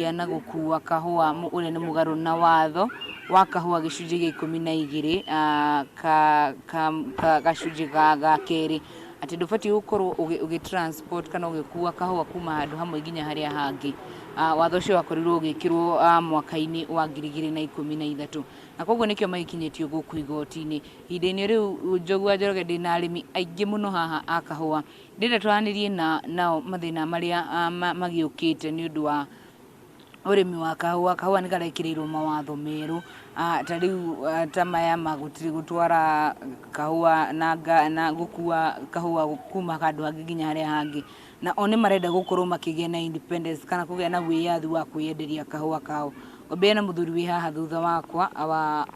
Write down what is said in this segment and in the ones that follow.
Na gũkua kahũa ũrĩa nĩ mũgarũ na watho wa kahũa gĩcunjĩ gĩa 12 gacunjĩ ga kerĩ, atĩ ndũbatiĩ gũkorwo ũgĩ transport kana ũgĩkua kahũa kuma handũ hamwe nginya harĩa hangĩ. Watho ũcio wakorirwo ũgĩkĩrwo mwaka-inĩ wa 2013, na koguo nĩkĩo magĩkinyĩtio gũkũ igoti-inĩ. Ihinda-inĩ rĩu, Njogu wa Njoroge, ndĩna arĩmi aingĩ mũno haha a kahũa. Ndĩrenda twaranĩrie na nao mathĩna marĩa magĩũkĩte nĩ ũndũ wa ũrĩmi wa kahũa. Kahũa nĩ karekĩrĩirwo mawatho merũ ta rĩu ta maya ma gũtirĩ gũtwara kahũa na gũkua kahũa kuma handũ hangĩ nginya harĩa hangĩ. Na o nĩ marenda gũkorwo makĩgĩa na independence kana kũgĩa na wĩyathi wa kwĩyenderia kahũa kao. Ngwambĩrĩria na mũthuri wĩ haha thutha wakwa,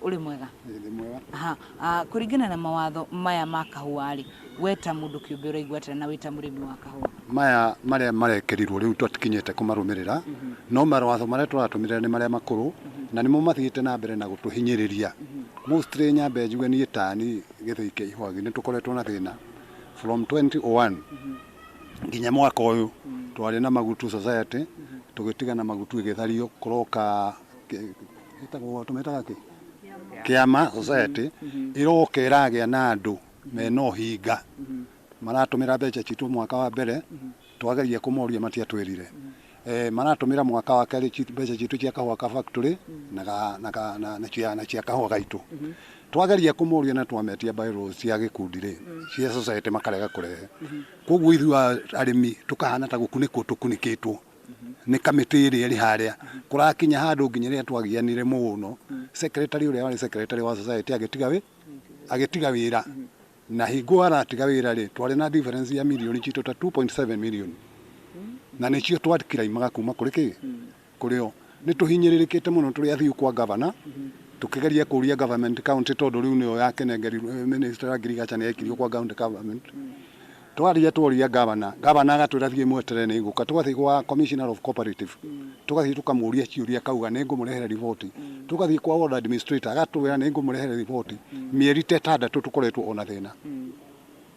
ũrĩ mwega? Ndĩ mwega. Aha, kũringana na mawatho maya ma kahũa rĩ, we ta mũndũ kĩũmbe ũraigua atĩa na wĩ ta mũrĩmi wa kahũa? Maya marĩa marekĩrirwo rĩu twatikinyĩte kũmarũmĩrĩra, no mawatho marĩa tũratũmĩrĩra nĩ marĩa makũrũ, na nĩmo mathiĩte na mbere na gũtũhinyĩrĩria. Mostly nyambe njuge niĩ tani Gĩthĩi kĩa Ihwagi nĩ tũkoretwo na thĩna from 2001 nginya mwaka ũyũ. Twarĩ na Magutu Society, tũgĩtigana Magutu ĩgĩthario, kũroka ĩtagwo, tũmĩtaga kĩ? Kĩama Society ĩroka ĩragĩa na andũ mena ũhinga, maratũmĩra mbeca citũ. Mwaka wa mbere twageria kũmoria, matiatwĩrire. Maratũmĩra mwaka wa kerĩ mbeca citũ cia kahũa ka factory na cia kahũa gaitũ. Twageria kũmoria na twametia bylaws cia gĩkundi rĩ, cia society, makarega kũrehe. Koguo ithuĩ arĩmi tũkahana ta gũkunĩkwo tũkunĩkĩtwo nĩ kamĩtĩ ĩrĩa ĩrĩ harĩa. Kũrakinya handũ nginya rĩrĩa twagianire mũno, secretary ũrĩa warĩ secretary wa society agĩtiga wĩra, na hingo aratiga wĩra rĩ, twarĩ na difference ya mirioni citũ ta 2.7 million, na nĩcio twakiraimaga kuma kũrĩ kĩ kũrĩ o. Nĩ tũhinyĩrĩrĩkĩte mũno. Tũrĩ athiu kwa governor, tũkĩgeria kũria government county, tondũ rĩu nĩyo yakĩnengerirwo minister wa agriculture, nĩ yaikirio kwa county government. Twaria tworia governor, governor agatwĩra thiĩ mweterere nĩ gũka. Tũgathiĩ gwa commissioner of cooperative, tũgathiĩ tũkamũria ciũria, akauga nĩ ngũmũrehera riboti. Tũgathiĩ kwa ward administrator, agatwĩra nĩ ngũmũrehera riboti. Mĩeri ta 6 tũkoretwo ona thĩna,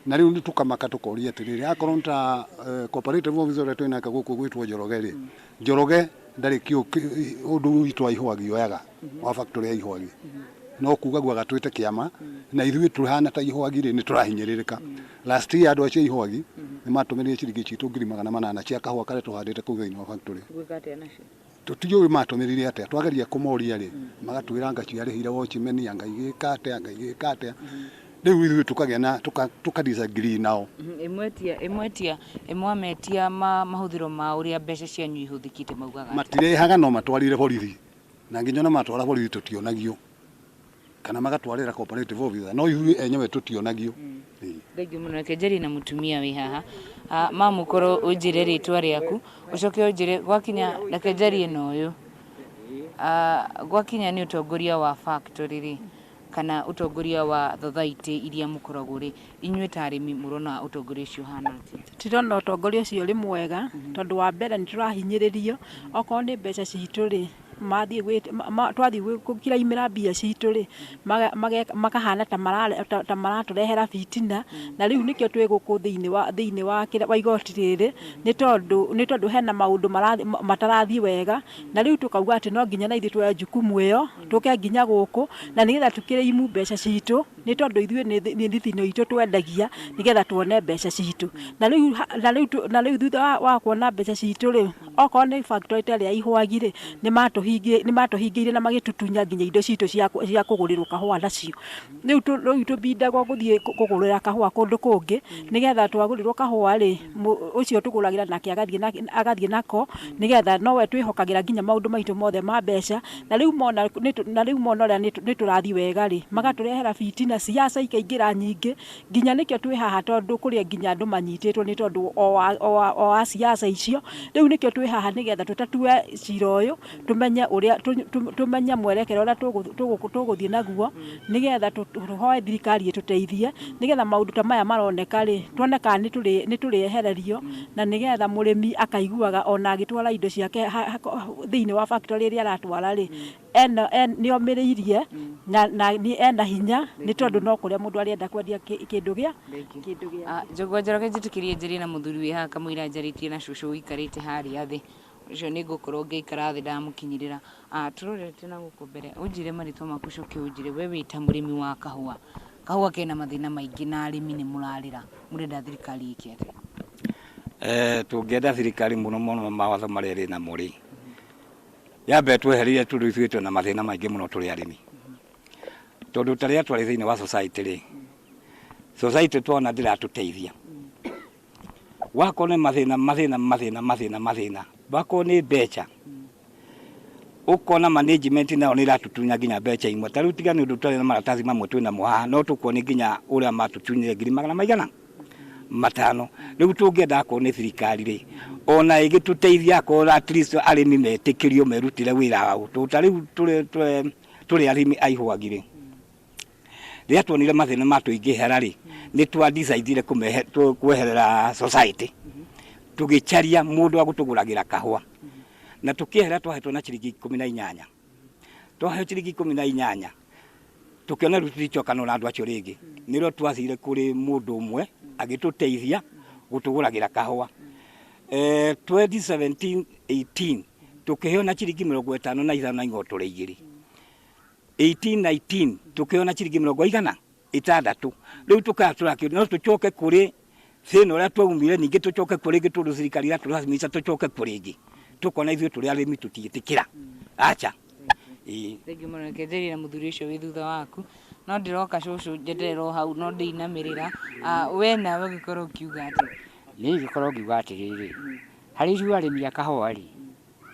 na rĩu nĩ tũkamaka, tũkoria atĩrĩrĩ, akorwo nĩ ta cooperative officer ũrĩa twĩnake gũkũ gwĩtwo Njoroge rĩ, Njoroge ndarĩ kĩo ũndũ witũ wa Ihwagi oyaga wa factory ya Ihwagi, no kuga gwa gatwĩte kĩama, na ithuĩ tũhana ta Ihwagi rĩ, nĩ tũrahinyĩrĩrĩka. Last year andũ acio a Ihwagi nĩ matũmĩrire ciringi citũ 800,000 cia kahũa karĩa tũhandĩte kũu thĩinĩ wa factory. Gwĩka atĩa nacio? Tũtiũĩ matũmĩrire atĩa. Twageria kũmoria rĩ, magatwĩra anga ciarĩhire watchman, anga igĩka atĩa, anga igĩka atĩa. Rĩu ithuĩ tũkagĩa na tũka disagree nao. Ĩmwetia ĩmwetia ĩmwametia mahũthĩro ma ũrĩa mbeca cianyu ihũthĩkĩte, maugaga atĩa? Matirehaga, no matwarire borithi, na nginya ona matwara borithi tũtionagio, kana magatwarĩra cooperative officer, no ithuĩ enyewe tũtionagio. Ĩĩ. Thengiũ mũno. Reke njarie na mũtumia wĩ haha. Mamu, korwo ũnjĩre rĩtwa rĩaku, ũcoke ũnjĩre gwakinya, reke njarie na ũyũ. Gwakinya nĩ ũtongoria wa factory rĩ, kana ũtongoria wa thothaitĩ iria mũkoragwo rĩ, inyuĩ ta arĩmi mũrona ũtongoria ũcio ũhana atĩa? Tũtirona ũtongoria ũcio ũrĩ mwega, tondũ wa mbere nĩ tũrahinyĩrĩrio. Okorwo nĩ mbeca citũ rĩ, mathiĩ twathiĩ gũkiraimĩra mbia citũ rĩ, makahana ta maratũrehera bitina. Na rĩu nĩkĩo twĩ gũkũ thĩinĩ wa igoti rĩrĩ, nĩ tondũ hena maũndũ matarathiĩ wega. Na rĩu tũkauga atĩ no nginya na ithuĩ tuoe jukumu ĩyo, tũke nginya gũkũ na nĩgetha tũkĩrĩimu mbeca citũ, nĩ tondũ ithuĩ nĩ thithino itũ twendagia nĩgetha tuone mbeca citũ. Na rĩu thutha wa kuona mbeca citũ rĩ, okorwo nĩ factory ta ĩrĩa ya Ihwagi rĩ, nĩ matũhingĩire na magĩtũtunya nginya indo citũ cia kũgũrĩrwo kahũa nacio. Rĩu tũbindagwo gũthiĩ kũgũrĩra kahũa kũndũ kũngĩ, nĩgetha twagũrĩrwo kahũa rĩ, ũcio tũgũragĩra nake agathiĩ nako, nĩgetha nowe twĩhokagĩra nginya maũndũ maitũ mothe ma mbeca. Na rĩu mona ũrĩa nĩ tũrathiĩ wega rĩ, magatũrehera bitina, siasa ikaingĩra nyingĩ. Nginya nĩkĩo twĩ haha, tondũ kũrĩ nginya andũ manyitĩtwo nĩ tondũ o wa siasa icio. Rĩu nĩkĩo twĩ haha, nĩgetha tũtatue cira ũyũ, tũmenye ũrĩa tũmenye mwerekera ũrĩa tũgũthiĩ naguo, nĩgetha tũhoe thirikari ĩtũteithie, nĩgetha maũndũ ta maya maroneka rĩ, tuone kana nĩ tũrĩehererio, na nĩgetha mũrĩmi akaiguaga ona agĩtwara indo ciake thĩinĩ wa factory ĩrĩa aratwara rĩ, ena nĩ omĩrĩirie na nĩ ena hinya, nĩ tondũ no kũrĩa mũndũ arenda kwendia kĩndũ gĩa kĩndũ gĩa Njũgũ Njoroge, njĩtĩkĩrie njarie na mũthuri wĩ haha kamũira njarĩtie na cũcũ ũikarĩte harĩa thĩ. Ũcio nĩ ngũkorwo ngĩikara thĩ ndamũkinyĩrĩra. Tũrorete na gũkũ mbere, ũnjĩre marĩtwa maku ũcoke ũnjĩre we wĩ ta mũrĩmi wa kahũa. Kahũa kena mathĩna maingĩ na arĩmi nĩ mũrarĩra. Mũrenda thirikari ĩke atĩa? Tũngĩenda thirikari mũno mũno mawatho marĩa ĩrĩ namo rĩ, yambe twehereire tondũ ithuĩ twĩna mathĩna maingĩ mũno tũrĩ arĩmi. Tondũ ta rĩrĩa twarĩ thĩinĩ wa society rĩ, society twona ndĩratũteithia. Wakorwo nĩ mathĩna mathĩna mathĩna mathĩna mathĩna, wakorwo nĩ mbeca, ũkona management nayo nĩ ĩratũtunya nginya mbeca imwe. Ta rĩu tiga nĩ ũndũ twarĩ na maratathi mamwe twĩ namo haha, no tũkuonie nginya ũrĩa matũtunyire ngiri magana maigana matano. Rĩu tũngĩenda akorwo nĩ thirikari rĩ, ona ĩgĩtũteithia akorwo at least arĩmi metĩkĩrio merutĩre wĩra wao. Tondũ ta rĩu tũrĩ arĩmi a ihwagi rĩ, rĩrĩa tuonire mathĩna matũingĩhĩra rĩ, nĩ twa decide kweherera society, tũgĩcaria mũndũ wa gũtũgũragĩra kahũa. Na tũkĩehera twahetwo na ciringi ikũmi na inyanya. Twaheo ciringi ikũmi na inyanya, tũkĩona rĩu tũticokanwo na andũ acio rĩngĩ. Nĩrĩo twathire kũrĩ mũndũ ũmwe agĩtũteithia gũtũgũragĩra kahũa. 2017 18 tũkĩheo na ciringi mĩrongo ĩtano na ithano na ing'otore igĩrĩ. 18 19 tũkĩheo na ciringi mĩrongo igana ĩtandatũ. Rĩu tũkaya tũrakĩũria no tũcoke kũrĩ thĩna ũrĩa twaumire, ningĩ tũcoke kuo rĩngĩ tondũ thirikari ĩratũlazimisha tũcoke kuo rĩngĩ. Tũkona ithuĩ tũrĩ arĩmi tũtiĩtĩkĩra. Acha. Ĩĩ. Thengiũ mũno. Reke njarie na mũthuri ũcio wĩ thutha waku. No ndĩroka cũcũ njeterere o hau no ndĩinamĩrĩra. We nawe ũngĩkorwo ũkiuga atĩa? Niĩ ingĩkorwo ngiuga atĩrĩrĩ, harĩ ithuĩ arĩmi a kahũa rĩ,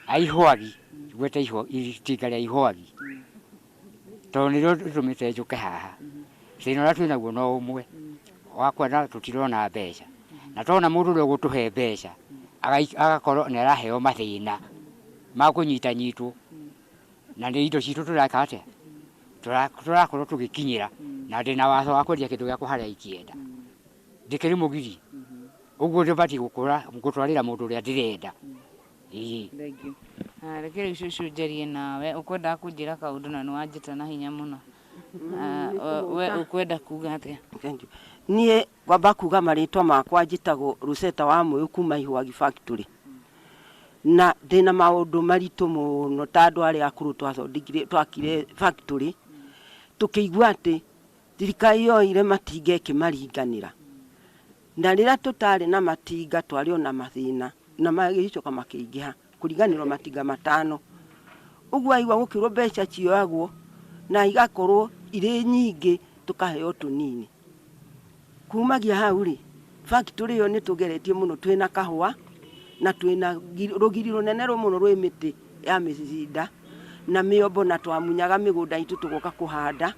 a ihwagi, ngwete itinga rĩa ihwagi, tondũ nĩrĩo rĩtũmĩte njũke haha. Thĩna ũrĩa twĩnaguo no ũmwe, wa kuona tũtirona mbeca. Na twona mũndũ ũrĩa ũgũtũhe mbeca, agakorwo nĩ araheo mathĩna ma kũnyitanyitwo, na nĩ indo citũ tũreka atĩa? Tũrakorwo tũgĩkinyĩra, na ndĩna watho wa kwendia kĩndũ gĩakwa harĩa ingĩenda. Ndĩkĩrĩ mũgiri, ũguo ndĩbatiĩ gũtwarĩra mũndũ ũrĩa ndĩrenda. Ĩĩ. Thengiũ. Reke rĩu cũcũ njarie nawe, ũkwendaga kũnjĩra kaũndũ na nĩ wanjĩta na hinya mũno. We ũkwenda kuga atĩa? Thank you. Niĩ ngwamba kuga marĩtwa makwa, njĩtagwo Rosetta wa Mũyũ kuma Ihwagi Factory. Na ndĩna maũndũ maritũ mũno ta andũ arĩa akũrũ twathondekire, twakire factory, tũkĩigua atĩ thirikari yoire matinga ĩkĩmaringanĩra. Na rĩrĩa tũtarĩ na matinga twarĩ o na mathĩna, na magĩcoka makĩingĩha kũriganĩrwo matinga matano. Ũguo waigua gũkĩrwo mbeca cioyagwo na igakorwo irĩ nyingĩ tũkaheo tũnini. Kumagia hau rĩ, factory ĩyo nĩ tũgeretie mũno twĩna kahũa na twĩna rũgiri rũnene mũno rwĩ mĩtĩ ya mĩcinda na mĩombo, na twamunyaga mĩgũnda itũ tũgoka kũhanda.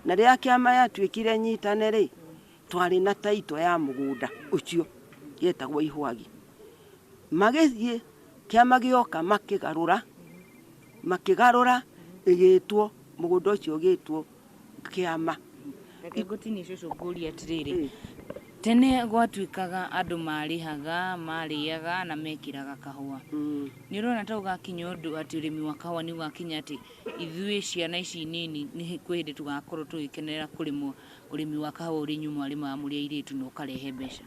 Na rĩrĩa kĩama yatuĩkire nyitane rĩ, twarĩ na taito ya mũgũnda ũcio yetagwo Ihwagi. Magĩthiĩ kĩama gĩoka makĩgarũra, makĩgarũra ĩgĩtwo mũgũnda ũcio ũgĩtwo kĩama. Reke ngũtinie cũcũ ngũrie atĩrĩrĩ, tene gwatuĩkaga andũ marĩhaga, marĩaga na mekĩraga kahũa. Nĩ ũrona ta ũgakinya ũndũ atĩ ũrĩmi wa kahũa nĩ ũgakinya atĩ ithuĩ ciana ici nini nĩ kwĩ hĩndĩ tũgakorwo tũgĩkenerera kũrĩmwo ũrĩmi wa kahũa ũrĩ inyuĩ mwarĩmaga mũrĩ airĩtu na ũkarehe mbeca?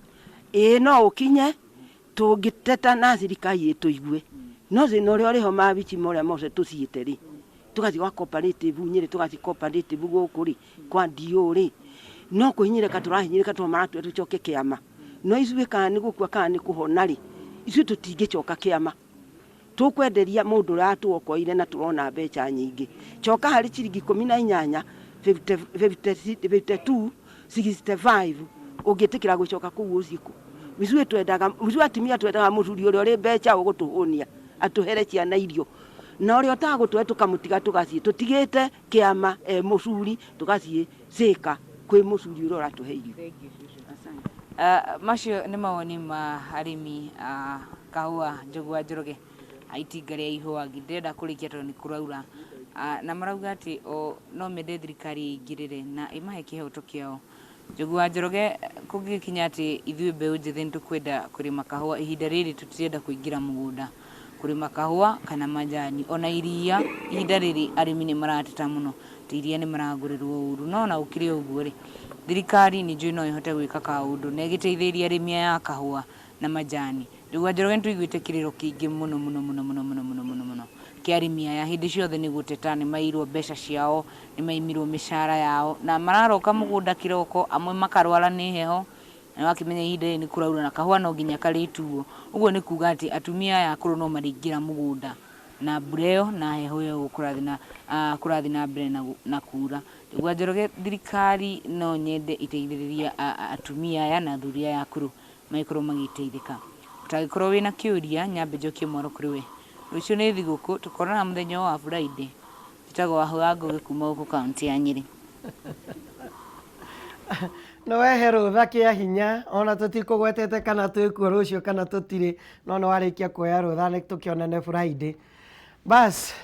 Ĩĩ no ũkinye tũngĩteta na thirikari ĩtũigue. No thĩna ũrĩa ũrĩho mabici marĩa mothe tũciĩte rĩ, tũgathiĩ gwa cooperative Nyĩrĩ, tũgathiĩ cooperative gũkũ rĩ, kwa DO rĩ, no kũhinyĩrĩka tũrahinyĩrĩka tondũ maratwĩra tũcoke kĩama. No ithuĩ kana nĩ gũkua kana nĩ kũhona rĩ, ithuĩ tũtingĩcoka kĩama. Tũkwenderia mũndũ ũrĩa watũokoire na tũrona mbeca nyingĩ. Coka harĩ ciringi ikũmi na inyanya, 52, 65, ũngĩtĩkĩra gũcoka kũu ũthiĩ kũ? Ithuĩ twendaga, ithuĩ atumia twendaga mũthuri ũrĩa ũrĩ mbeca ũgũtũhũnia, atũhere ciana irio. Na ũrĩa ũtagũtũhe tũkamũtiga tũgathiĩ. Tũtigĩte kĩama e mũcuri, tũgathiĩ cĩka kwĩ mũcuri ũrĩa ũratũhe irio. Macio nĩ mawoni ma arĩmi a kahũa Njogu wa Njoroge a itinga rĩa Ihũangi. Ndĩrenda kũrĩkia tondũ nĩ kũraura. Na marauga atĩ o no mende thirikari ĩingĩrĩre na ĩmahe kĩhoto kĩao. Njogu wa Njoroge, kũngĩgĩkinya atĩ ithuĩ mbeũ njĩthĩ nĩ tũkwenda kũrĩma kahũa, ihinda rĩrĩ tũtirenda kũingĩra mũgũnda kũrĩma kahũa kana majani, ona iria, ihinda rĩrĩ arĩmi nĩ marateta mũno atĩ iria nĩ maragũrĩrwo ũru. No ona gũkĩrĩ o ũguo rĩ, thirikari nĩ njũĩ no ĩhote gwĩka kaũndũ na ĩgĩteithĩrĩrie arĩmi aya a kahũa na majani. Ndũgũ Njoroge, nĩ tũiguĩte kĩrĩro kĩingĩ mũno mũno mũno mũno mũno mũno mũno mũno kĩa arĩmi aya. Hĩndĩ ciothe nĩ gũteta, nĩ mairwo mbeca ciao, nĩ maimirwo mĩcara yao, na mararoka mũgũnda kĩroko, amwe makarwara nĩ heho, na wakĩmenya ihinda rĩrĩ nĩ kũraura na kahũa no nginya karĩtuo. Ũguo nĩ kuga atĩ atumia aya akũrũ no marĩingĩra mũgũnda na mbura ĩyo na heho ĩyo kũrathiĩ na mbere na kura. Ndũgũ Njoroge, thirikari no nyende iteithĩrĩrie atumia aya na athuri aya akũrũ magĩkorwo magĩteithĩka. Ũtangĩkorwo wĩna kĩũria, nyambe njokie mwaro kũrĩ we. Rũciũ nĩ thigũkũ, tũkonana mũthenya wa Friday. Njĩtagwo Wahũ wa Ngũgĩ kuma gũkũ kaũntĩ ya Nyĩrĩ. Nĩ wehe rũtha kĩa hinya ona tũtikũgwetete kana twĩkuo rũciũ kana tũtirĩ, no nĩ warĩkia kuoya rũtha, nĩ tũkĩonane Friday. Bas,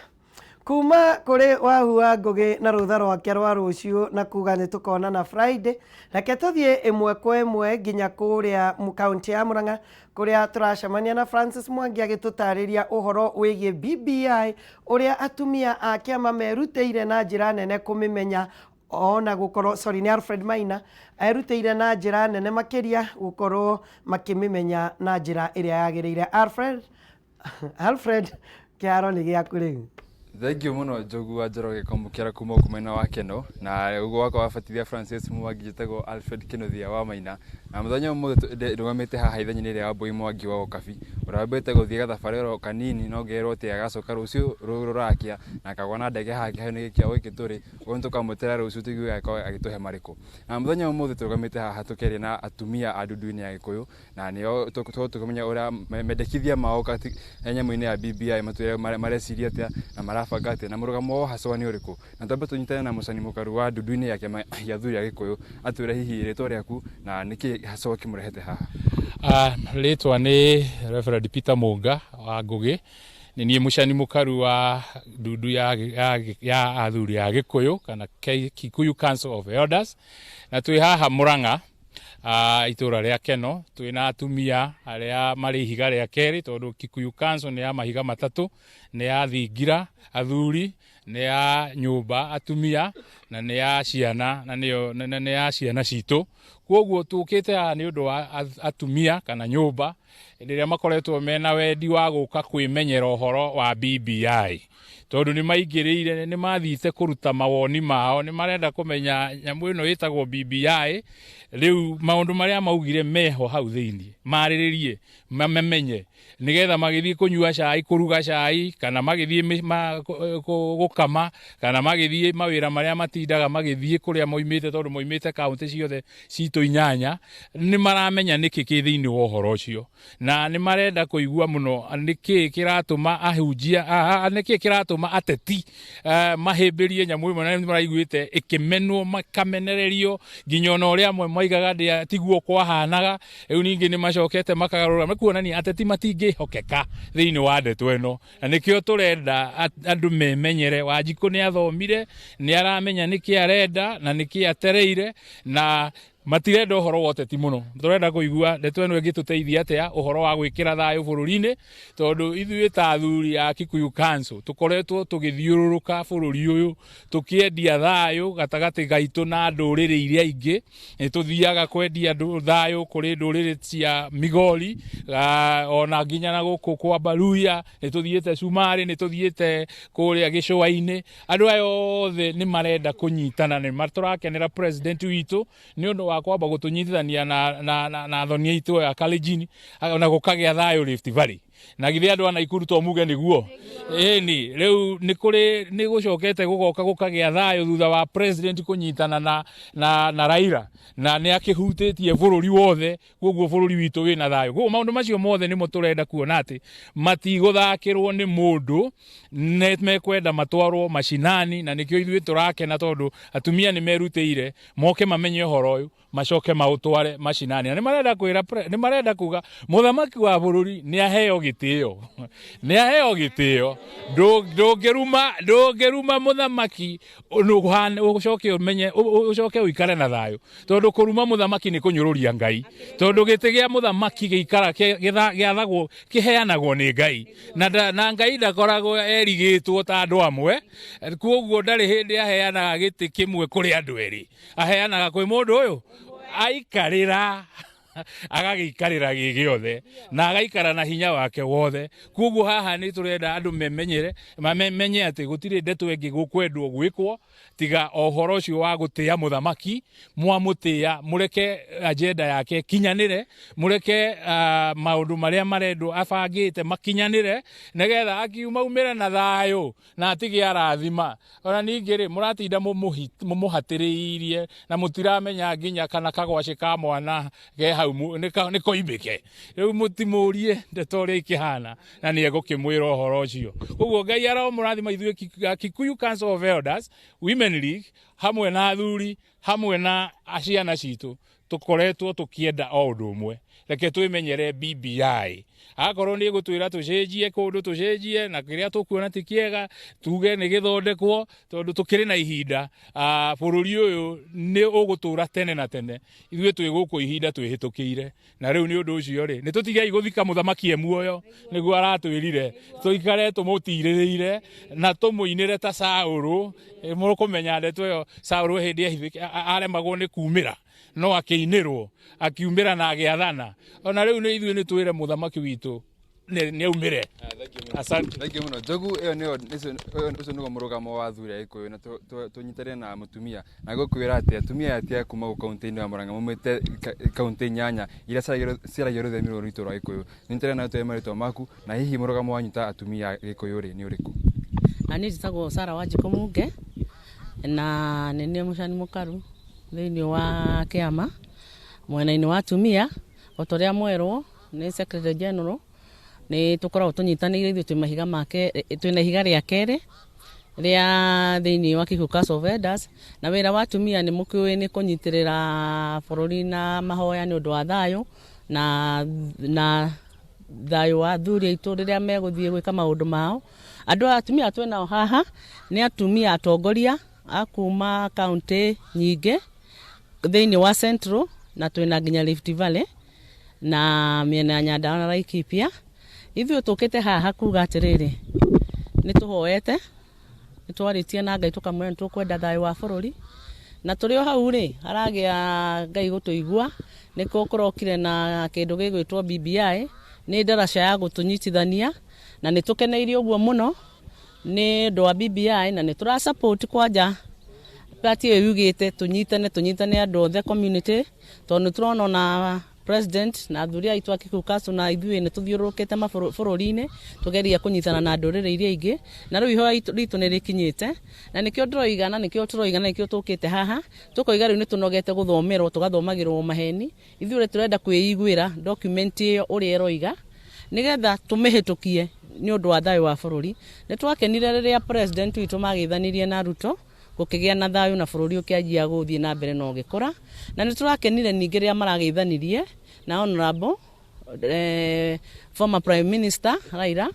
kuma kũrĩ Wahu wa Ngũgĩ na rũtha rwake rwa rũciũ na kuga nĩ tũkonana Friday, reke tũthiĩ ĩmwe kwa ĩmwe nginya kũrĩa kaũntĩ ya Murang'a kũrĩa tũracemania na Francis Mwangi agĩtũtarĩria ũhoro wĩgiĩ BBI, ũrĩa atumia a kĩama merutĩire na njĩra nene kũmĩmenya ona gũkorwo, sorry, nĩ Alfred Maina erutĩire na njĩra nene makĩria gũkorwo makĩmĩmenya na njĩra ĩrĩa yagĩrĩire. Alfred, kĩharo nĩ gĩaku rĩu. Thank you mũno, Njogu wa Njoroge, kwamũkĩra kuma gũkũ mwena wa Keno na ũguo wakwa wabatithia Francis Mwangi. Njĩtagwo Alfred Kĩnuthia wa Maina, na mũthenya ũmũthĩ ndũgamĩte haha ithenya-inĩ rĩa Wambui Mwangi wa Ũkabi, ũrĩa wambĩte gũthiĩ gathabarĩ oro kanini, no ngerwo atĩ agacoka rũciũ rũrakĩa na akagwa na ndege haha kĩharo-inĩ gĩkĩ kĩa gĩkĩ tũrĩ. Ũguo nĩtũkamwĩtĩra rũciũ tũigue agĩkorwo agĩtũhe marĩkũ. Na mũthenya ũmũthĩ tũrũgamĩte haha tũkĩaria na atumia a ndundu-inĩ ya Gĩkũyũ, na nĩo tũkũmenya ũrĩa mendekithia mao nyamũ-inĩ ya BBI, matwĩre mareciria atĩa na marabanga atĩa na mũrũgamo wao hacwa nĩ ũrĩkũ. Na twambe tũnyitane na mũcani mũkaru wa ndundu-inĩ ya kĩama gĩa athuri a Gĩkũyũ, atwĩre hihi rĩtwa rĩaku na nĩkĩ hacwa kĩmũrehete haha. Rĩtwa nĩ Reverend Peter Mũnga wa Ngũgĩ, nĩ niĩ mũcani mũkaru wa ndundu ya athuri a Gĩkũyũ kana Kikuyu Council of Elders, na twĩ haha Murang'a, itũra rĩa Keno. Twĩna atumia arĩa marĩ ihiga rĩa kerĩ, tondũ Kikuyu Council nĩ ya mahiga matatũ: nĩ ya thingira athuri, nĩ ya nyũmba atumia, na nĩ ya ciana, na nĩyo nĩ ya ciana citũ. Koguo tũkĩte haha nĩ ũndũ wa atumia kana nyũmba rĩrĩa makoretwo mena wendi wa gũka kwĩmenyera ũhoro wa BBI, tondũ nĩ maingĩrĩire, nĩ mathiĩte kũruta mawoni mao, nĩ marenda kũmenya nyamũ ĩno ĩtagwo BBI. Rĩu maũndũ marĩa maugire meho hau thĩinĩ marĩrĩrie, mamenye, nĩgetha magĩthiĩ kũnyua cai, kũruga cai, kana magĩthiĩ gũkama, kana magĩthiĩ mawĩra marĩa matindaga magĩthiĩ kũrĩa moimĩte, tondũ moimĩte kaũntĩ ciothe citũ inyanya, nĩ maramenya nĩkĩ kĩ thĩinĩ wa ũhoro ũcio, na nĩ marenda kũigua mũno nĩkĩ kĩratũma ahunjia, nĩkĩ kĩratũma ateti mahĩmbĩrie nyamũ ĩmwe, na nĩ maraiguĩte ĩkĩmenwo, makamenererio, nginya ona ũrĩa amwe moigaga ndĩa tiguo kwahanaga. Rĩu ningĩ nĩ macokete makagarũra, nĩ kuonania ateti matingĩhokeka thĩinĩ wa ndeto ĩno, na nĩkĩo tũrenda andũ memenyere. Wanjikũ nĩ athomire, nĩ aramenya nĩkĩ arenda na nĩkĩ atereire, na matirenda ũhoro wa ũteti mũno. Tũrenda kũigua ndeto ĩno ĩngĩtũteithia atĩa ũhoro wa gwĩkĩra thayũ bũrũri-inĩ, tondũ ithuĩ ta athuri a Kikuyu Council tũkoretwo tũgĩthiũrũrũka bũrũri ũyũ tũkĩendia thayũ gatagatĩ gaitũ na ndũrĩrĩ iria ingĩ. Nĩ tũthiaga kwendia thayũ kũrĩ ndũrĩrĩ cia Migori, ona nginya na gũkũ kwa Baluya, nĩ tũthiĩte Cumarĩ, nĩ tũthiĩte kũrĩa gĩcũa-inĩ. Andũ aya othe nĩ marenda kũnyitana. Nĩ tũrakenera president witũ nĩ ũndũ wa kwamba gũtũnyitithania na athoni aitũ a Kalenjin na gũkagĩa thayũ Rift Valley. Na githĩ andũ a Naikuru to muge nĩguo? Ĩni, rĩu nĩ kũrĩ nĩ gũcokete gũgoka gũkagĩa thayũ thutha wa president kũnyitana na Raila, na nĩ akĩhutĩtie bũrũri wothe, koguo bũrũri witũ wĩna thayũ. Koguo maũndũ macio mothe nĩmo tũrenda kuona atĩ matigũthakĩrwo nĩ mũndũ, nĩ mekwenda matwarwo macinani, na nĩkĩo ithuĩ tũrakena, tondũ atumia nĩ merutĩire moke mamenye ũhoro ũyũ, macoke maũtware macinani. Na nĩ marenda kwĩra nĩ marenda kuga mũthamaki wa bũrũri nĩ aheo gĩtĩo, nĩ aheo gĩtĩo. Ndũngĩruma mũthamaki ũcoke ũmenye ũcoke ũikare na thayũ, tondũ kũruma mũthamaki nĩ kũnyũrũria Ngai, tondũ gĩtĩ gĩa mũthamaki gĩikara gĩathagwo, kĩheanagwo nĩ Ngai, na Ngai ndakoragwo erigĩtwo ta andũ amwe. Koguo ndarĩ hĩndĩ aheanaga gĩtĩ kĩmwe kũrĩ andũ erĩ, aheanaga kwĩ mũndũ ũyũ aikarĩra. Agagĩikarĩra gĩ gĩothe na agaikara na hinya wake wothe. Koguo haha nĩ tũrenda andũ memenyere, mamenye atĩ gũtirĩ ndeto ĩngĩ gũkwendwo gwĩkwo tiga o ũhoro ũcio wa gũtĩa mũthamaki. Mwamũtĩa, mũreke agenda yake ĩkinyanĩre, mũreke maũndũ marĩa marendwo abangĩte makinyanĩre, nĩgetha akiumaumĩre na thayũ na atige arathima. Ona ningĩ rĩ, mũratinda mũmũhatĩrĩirie na mũtiramenya nginya kana kagwacĩ ka mwana ke hau nĩ koimĩke. Rĩu mũtimũrie ndeto ũrĩa ikĩhana na nĩ egũkĩmwĩra ũhoro ũcio. Koguo Ngai aromũrathima ithuĩ Kikuyu Council of Elders Women League, hamwe na athuri, hamwe na ciana citũ, tũkoretwo tũkĩenda o ũndũ ũmwe. Reke twĩmenyere BBI. Akorwo nĩ ĩgũtwĩra tũcenjie kũndũ, tũcenjie, na kĩrĩa tũkuona ti kĩega tuge nĩ gĩthondekwo, tondũ tũkĩrĩ na ihinda. Bũrũri ũyũ nĩ ũgũtũra tene na tene, ithuĩ twĩ gũkũ ihinda twĩhĩtũkĩire. Na rĩu nĩ ũndũ ũcio rĩ, nĩ tũtigei gũthika mũthamaki e muoyo, nĩguo aratwĩrire tũikare tũmũtirĩrĩire na tũmũinĩre ta Saũlũ. Mũkũmenya ndeto ĩyo, Saũlũ hĩndĩ aremagwo nĩ kumĩra, no akĩinĩrwo akiumĩra na agĩathana. Ona rĩu nĩ ithuĩ nĩ twĩre mũthamaki witũ nĩ aumĩre. Asante. Thank you mũno, Njogu. Ĩyo nĩyo ũcio nĩguo mũrũgamo wa athuri a Gĩkũyũ, na tũnyitanĩre na mũtumia na gũkwĩra atĩ atumia aya kuma gũkũ kaunti-inĩ ya Murang'a maumĩte kaunti 8 iria ciaragia rũthiomi rũrũ rwitũ rwa Gĩkũyũ. Nyitanĩre na tũhe marĩtwa maku na hihi mũrũgamo wanyu ta atumia a Gĩkũyũ rĩ nĩ ũrĩkũ? Na niĩ njĩtagwo Sarah Wanjikũ Munge, na nĩ niĩ mũcani mũkaru thĩinĩ wa kĩama mwena-inĩ wa atumia. O ta ũrĩa mwerwo nĩ Secretary General, nĩ tũkoragwo tũnyitanĩire ithuĩ twĩ mahiga make, twĩna ihiga rĩa kerĩ rĩa thĩinĩ wa Kikuyu Council of Elders. Na wĩra wa atumia nĩ mũkĩũĩ nĩ kũnyitĩrĩra bũrũri na mahoya nĩ ũndũ wa thayũ na thayũ wa athuri aitũ rĩrĩa megũthiĩ gwĩka maũndũ mao. Andũ atumia twĩ nao haha nĩ atumia atongoria a kuma kaunti nyingĩ thĩinĩ wa Central, na twĩna nginya Rift Valley na mĩena ya Nyandarua na Laikipia. Ithuĩ tũkĩte haha kuga atĩrĩrĩ, nĩ tũhoete, nĩ twarĩtie na Ngai tũkamwĩra nĩ tũkwenda thayũ wa bũrũri, na tũrĩ o hau rĩ, haragĩa Ngai gũtũigua nĩkĩo kũrokire na kĩndũ gĩgwĩtwo BBI, nĩ ndaraca ya gũtũnyitithania, na nĩ tũkeneire ũguo mũno nĩ ũndũ wa BBI, na nĩ tũra support kwanja party ĩyo yugĩte tũnyitane, tũnyitane andũ othe community, tondũ nĩ tũrona ona president na athuri aitũ a Kikuyu Council na ithuĩ nĩ tũthiũrũrũkĩte mabũrũri-inĩ tũgeria kũnyitana na ndũrĩrĩ iria ingĩ, na rĩu ihoya ritũ nĩ rĩkinyĩte, na nĩkĩo ndĩroiga, na nĩkĩo tũroiga, na nĩkĩo tũkĩte haha tũkoiga rĩu nĩ tũnogete gũthomerwo, tũgathomagĩrwo maheni. Ithuĩ tũrenda kwĩiguĩra document ĩyo ũrĩa ĩroiga, nĩgetha tũmĩhĩtũkie nĩ ũndũ wa thayũ wa bũrũri. Nĩ twakenire rĩrĩa president witũ magĩthanirie na Ruto, gũkĩgĩa na thayũ na bũrũri ũkĩanjia gũthiĩ na mbere na ũgĩkũra. Na nĩ tũrakenire ningĩ rĩrĩa marageithanirie na honorable former prime minister Raila,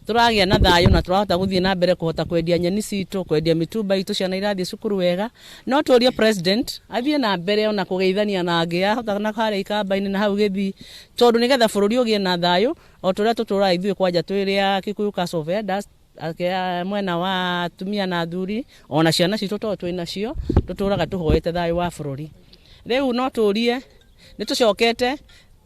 tũragĩa na thayũ na tũrahota gũthiĩ na mbere kũhota kwendia nyeni citũ, kwendia mĩtumba itũ, ciana irathiĩ cukuru wega. No tũrie president athiĩ na mbere ona kũgeithania na angĩ, ahota na harĩa Ikamba-inĩ na hau Gĩthii, tondũ nĩgetha bũrũri ũgĩe na thayũ o ta ũrĩa tũtũraga ithuĩ kwanja twĩ a Kikuyu Council of Elders, mwena wa atumia na athuri, ona ciana citũ tondũ twĩ nacio, tũtũraga tũhoete thayũ wa bũrũri. Rĩu no tũrie, nĩ tũcokete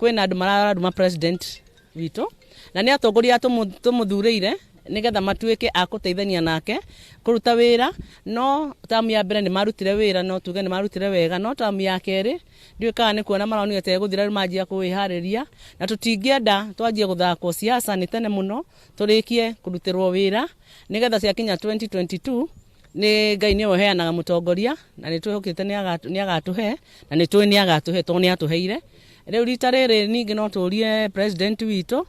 kwĩna andũ mararuma president witũ, na nĩ atongoria tũmũthurĩire nĩgetha matuĩke a gũteithania nake kũruta wĩra. No tamu ya mbere nĩ marutire wĩra, no tuge nĩ marutire wega, no tamu ya kerĩ ndiũĩ kana nĩ kuona maronire ta ĩgũthira, rĩu manjia kwĩharĩria, na tũtingĩenda twanjie gũthakwo siasa nĩ tene mũno, tũrĩkie kũrutĩrwo wĩra nĩgetha ciakinya 2022 nĩ Ngai nĩwe ũheanaga mũtongoria, na nĩ twĩhokete nĩ agatũhe, na nĩ tũĩ nĩ agatũhe tondũ nĩ atũheire. Rĩu rita rĩrĩ ningĩ no tũrie president witũ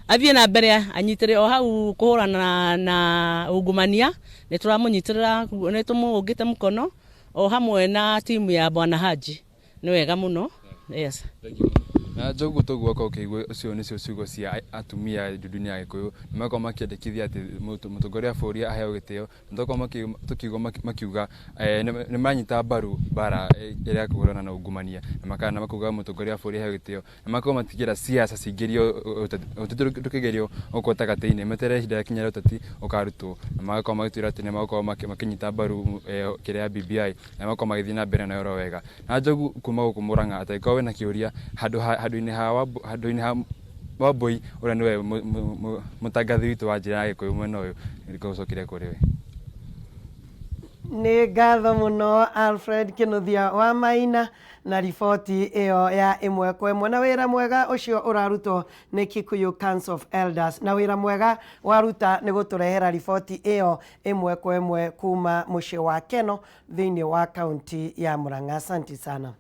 athiĩ na mbere anyitĩrĩre o hau kũhũrana na ungumania. Nĩ tũramũnyitĩrĩra, nĩ tũmũũngĩte mũkono o hamwe na timu ya Bwana Haji. Nĩ wega mũno. Yes. Na Njogu toguo wakorwo ũkĩigua ũcio nĩcio ciugo cia atumia ndundu-inĩ ya Gĩkũyũ, nĩ makorwo makĩendekithia atĩ mũtongoria wa bũrũri aheo gĩtĩo, na twakorwo tũkiigua makiuga nĩ maranyita mbaru mbara ĩrĩa ya kũhũrana na ungumania, na makauga mũtongoria wa bũrũri aheo gĩtĩo, na makorwo matikĩenda siasa cingĩrio, ũteti ndũkĩgerio gũkũ gatagatĩ-inĩ, meterere ihinda rĩakinya rĩa ũteti ũkarutwo, na magakorwo magĩtwĩra atĩ nĩ magũkorwo makĩnyita mbaru kĩrĩa ya BBI, na magakorwo magĩthiĩ na mbere nayo oro wega. Na Njogu kuma gũkũ Murang'a, atangĩkorwo wĩna kĩũria handũ ha handũ-inĩ ha handũ-inĩ ha Wambui ũrĩa nĩwe mũtangathi witũ wa njĩra ya Gĩkũyũ mwena ũyũ, nĩngũcokeria kũrĩ we. Nĩ ngatho mũno Alfred Kĩnuthia wa Maina na riboti ĩyo ya ĩmwe kwa ĩmwe na wĩra mwega ũcio ũrarutwo nĩ Kikuyu Council of Elders na wĩra mwega waruta nĩ gũtũrehera riboti ĩyo ĩmwe kwa ĩmwe kuma mũciĩ wa Keno thĩinĩ wa kaunti ya Murang'a. Asante sana.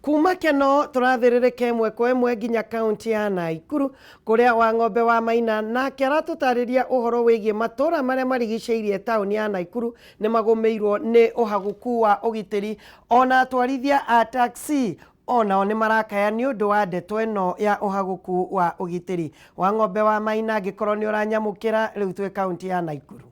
Kuma Keno tũrathĩrĩrĩka ĩmwe kwa ĩmwe nginya kaunti ya Naikuru kũrĩa Wang'ombe wa Maina nake aratũtarĩria ũhoro wĩgiĩ matũra marĩa marigicĩirie taũni ya Naikuru nĩ magũmĩirwo nĩ ũhagũku wa ũgitĩri ona atwarithia a taxi onao nĩ marakaya nĩ ũndũ wa ndeto ĩno ya ũhagũku wa ũgitĩri. Wang'ombe wa Maina angĩkorwo nĩ ũranyamũkĩra rĩu twĩ kaunti ya Naikuru.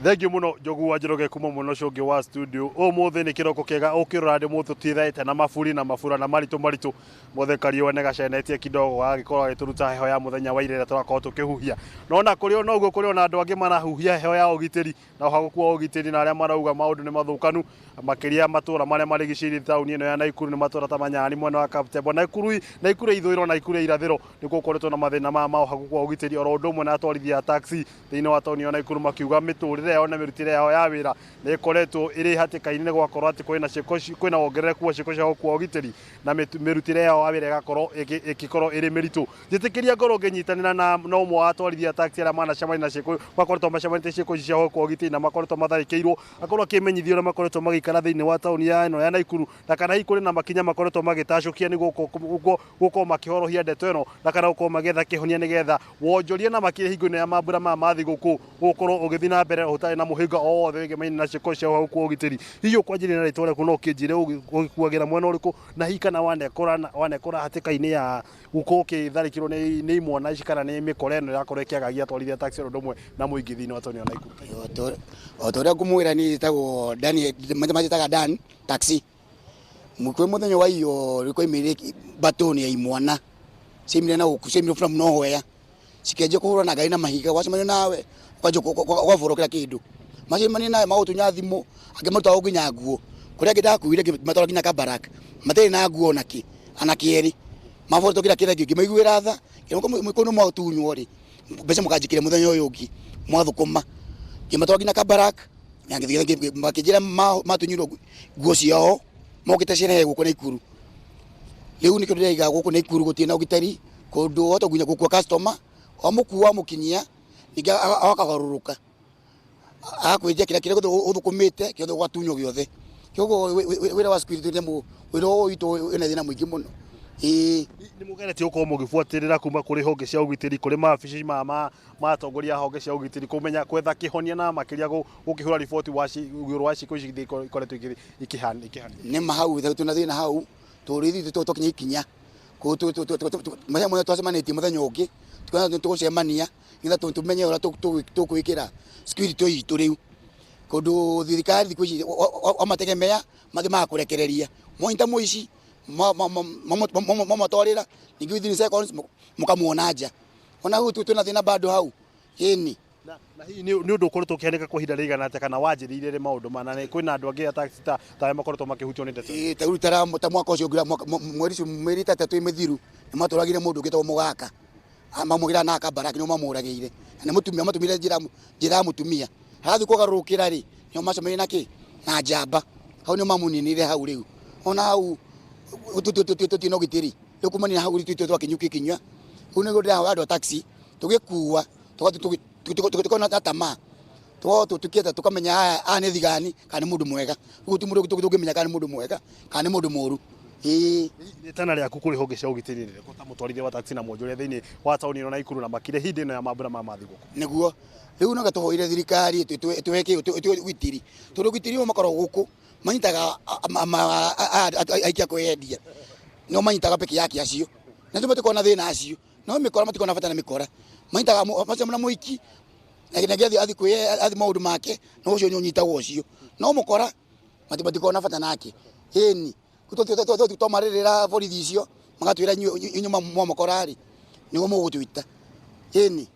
Thengiũ mũno Njogu wa Njoroge kuma mwena ũcio ũngĩ wa studio. Ũmũthĩ nĩ kĩroko kĩega ũkĩrora ndĩ mũthĩ tũtithaĩte na maburi na mabura na maritũ maritũ mothe kariũa nĩ gacenetie kidogo gagagĩkorwo gagĩtũruta heho ya mũthenya wa ira ĩrĩa tũrakorwo tũkĩhuhia. No ona kũrĩ o noguo kũrĩ ona andũ angĩ marahuhia heho ya ũgitĩri na ũhagũku wa ũgitĩri na arĩa marauga maũndũ nĩ mathũkanu makĩria matũra marĩa marigicĩirie taũni ĩno ya Naikuru nĩ matũra ta Manyani mwena wa Kaptembwo, Naikuru Naikuru ya ithũĩro Naikuru ya irathĩro nĩkuo gũkoretwo na mathĩna ma ũhagũku wa ũgitĩri oro ũndũ ũmwe na atwarithia a taxi thĩinĩ wa taũni ya Naikuru makiuga mĩtũrĩre yao na mĩrutĩre yao ya wĩra nĩ ĩkoretwo ĩrĩ hatĩka-inĩ nĩ gwakorwo atĩ kwĩna ciĩko kwĩna wongerereku wa ciĩko cia ũhagũku wa ũgitĩri na mĩrutĩre yao ya wĩra ĩgakorwo ĩgĩkorwo ĩrĩ mĩritũ. Njĩtĩkĩria ngorwo ngĩnyitanĩra na ũmwe wa atwarithia a taxi arĩa manacemania na ciĩko makoretwo macemanĩtie ciĩko ici cia ũhagũku wa ũgitĩri na makoretwo matharĩkĩirwo akorwo akĩmenyithia ũrĩa makoretwo magĩikara thĩinĩ wa taũni ya ĩno ya Naikuru na kana hihi kũrĩ na makinya makoretwo magĩtacũkia nĩguo gũkorwo makĩhorohia ndeto ĩno na kana gũkorwo magĩetha kĩhonia nĩgetha wonjoria na makĩria hingo-inĩ ya mambura maya ma thigũkũ gũkorwo ũgĩthiĩ na mbere ũtarĩ na mũhĩnga o wothe wĩgemaine na ciĩko cia ũhagũku wa ũgitĩri. Hihi ũkwanjĩrĩria na rĩtwa rĩaku no ũkĩnjĩre ũgĩkuagĩra mwena ũrĩkũ na hihi kana wanekora hatĩka-inĩ ya gũkorwo ũkĩtharĩkĩrwo nĩ imwana ici kana nĩ mĩkora ĩno ĩrakorwo ĩkĩagagia atwarithia taxi o ũndũ ũmwe na mũingĩ thĩinĩ wa taũni ya Naikuru. O ta ũrĩa ngũmwĩra niĩ njĩtagwo Daniel, manjĩtaga Dan taxi. Kwĩ mũthenya wa iyo rĩkwaimĩrire batoni ya imwana ciaimire na gũkũ ciaimire from nowhere cikĩanjia kũhũrana na ngari na mahiga wacemania nawe ũkanjia ũgaborokera kĩndũ macemania nawe magũtunya thimũ angĩ marutaga nginya nguo kũrĩa angĩ ndakuire ngĩmatwara nginya Kabarak matirĩ na nguo ona kĩ ana kĩerĩ maborotwo kĩrĩa kĩrĩa ngĩmaiguĩra tha kũndũ mwatunywo rĩ mbeca mũkanjikĩria mũthenya ũyũ ũngĩ mwathũkũma ngĩmatwara nginya Kabarak na ngĩthiĩ makĩnjĩra matunyirwo nguo ciao mokĩte sherehe gũkũ Naikuru rĩu nĩkĩo ndĩraiga gũkũ Naikuru gũtirĩ na ũgitĩri kũndũ wahota nginya gũkua customer wamũkua wamũkinyia ningĩ akagarũrũka agakwĩtia kĩrĩa kĩrĩa ũthũkũmĩte gĩothe ũgatunywo gĩothe koguo wĩra wa security nĩ wĩra ũyũ witũ wĩna thĩna mũingĩ mũno ĩĩ. Nĩ mũgeretie gũkorwo mũgĩbuatĩrĩra kuma kũrĩ honge cia ũgitĩri kũrĩ mawabici ma atongoria a honge cia ũgitĩri kũmenya gwetha kĩhonia na makĩria gũkĩhũra riboti wa igũrũ wa ciĩko ici ikoretwo ikĩhanĩka. Nĩ ma hau twĩna thĩna hau tondũ ithuĩ twakinya ikinya mũthenya mũthenya twacemanĩtie mũthenya ũngĩ tukona nĩ tũgũcemania nĩgetha tũmenye ũrĩa tũgwĩkĩra security itũ rĩu kũndũ thirikari thikũ ici wamategemea mathiĩ magakũrekereria mwanyita mũici mamatwarĩra ningĩ within seconds mũkamuona nja ona hau twĩna thĩna bado hau ĩni. Na hihi nĩ ũndũ ũkoretwo ũkĩhanĩka kwa ihinda rĩigana atĩa kana wanjĩrĩirie rĩ maũndũ maya na kwĩna andũ angĩ a taxi ta arĩa makoretwo makĩhutio nĩ ndeto? Ĩĩ ta rĩu ta mwaka ũcio ũngĩ mweri ũcio mĩeri ĩtatũ mĩthiru nĩ matũragire mũndũ ũngĩ wĩtagwo Mũgaka mamũgĩraga na Kabaraki nĩo mamũragĩire na nĩ mũtumia matũmire njĩra njĩra ya mũtumia arathiĩ kũgarũrũkĩra rĩ nĩo macemanirie na kĩ na njamba hau nĩo mamũninire hau rĩu ona hau tũtirĩ na ũgitĩri rĩu kumania hau rĩu twakinyũkia ikinya rĩu nĩguo ndĩrahoya andũ a taxi tũgĩkua tũkorwo na tamaa tũkĩenda tũkamenya aya nĩ thigani kana nĩ mũndũ mwega rĩu gũtirĩ mũndũ tũngĩmenya kana nĩ mũndũ mwega kana nĩ mũndũ mũru ĩĩ. Rĩtana rĩaku kũrĩ honge cia ũgitĩri nĩ rĩrĩkũ ta mũtwarithia wa taxi na mwonjoria thĩinĩ wa taũni ĩno Naikuru na makĩria hĩndĩ ĩno ya mambura ma thigũkũ? Nĩguo rĩu no tũhoire thirikari ĩtũhe ũgitĩri tondũ ũgitĩri ũyũ makoragwo gũkũ Manyitaga aikia kwendia no manyitaga peke yake acio na ndio matikoragwo na thĩna acio no mĩkora matikoragwo na bata na mĩkora manyitaga macio na mũiki na nginyagia athi kwĩ athi maũndũ make no ũcio nĩ ũnyitagwo ũcio no mũkora matikoragwo na bata nake ĩni twamarĩrĩra borithi icio magatwĩra inyuĩ mwamũkora rĩ nĩguo mũgũtwĩta ĩni.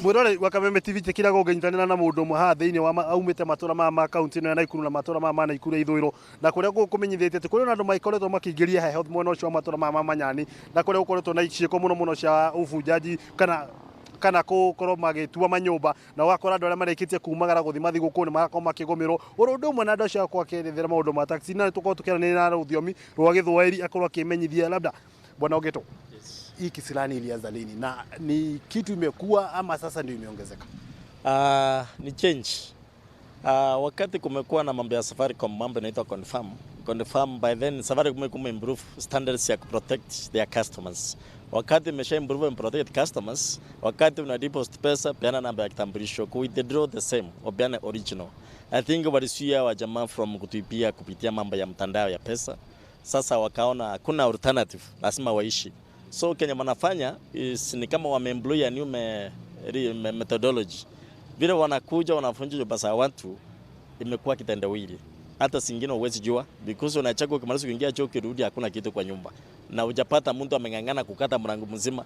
Mwirore wa Kameme TV njĩkĩraga ũngĩnyitanĩra na mũndũ ũmwe haha thĩinĩ wa aumĩte matũra maya ma kaunti ĩno ya Naikuru na matũra maya ma Naikuru ya ithũĩro na kũrĩa kũmenyithĩtie atĩ kũrĩ na andũ makoretwo makĩingĩria heho mwena ũcio wa matũra maya ma Manyani na kũrĩa gũkoretwo na ciĩko mũno mũno cia ũbunjanji kana gũkorwo magĩtua manyũmba na ũgakora andũ arĩa marĩkĩtie kumagara gũthiĩ mathigũkũ nĩ marakorwo makĩgũmĩrwo oro ũndũ ũmwe na andũ acio akorwo akĩerethera maũndũ ma taxi na tũkorwo tũkĩaranĩria na rũthiomi rwa Gĩthwaĩri akorwo akĩmenyithia labda bwana Ogeto. Hii kisirani ilianza lini na ni kitu imekuwa ama sasa ndio imeongezeka? Ni change. Wakati kumekuwa na mambo ya Safaricom, mambo inaitwa confirm. Confirm by then Safaricom imekuwa improve standards ya protect their customers. Wakati imesha improve and protect customers, wakati una deposit pesa, peana namba ya kitambulisho, ku withdraw the same, upeane original. I think walisuia wa jamaa from kutuibia kupitia mambo ya mtandao ya pesa. Sasa wakaona hakuna alternative, lazima waishi. So Kenya wanafanya is ni kama wameemploy a new methodology. Vile wanakuja wanafunja pesa ya watu, imekuwa kitendawili. Hata singine huwezi jua because unachagua ukimaliza kuingia choo ukirudi hakuna kitu kwa nyumba. Na hujapata mtu ameng'ang'ana kukata mlango mzima.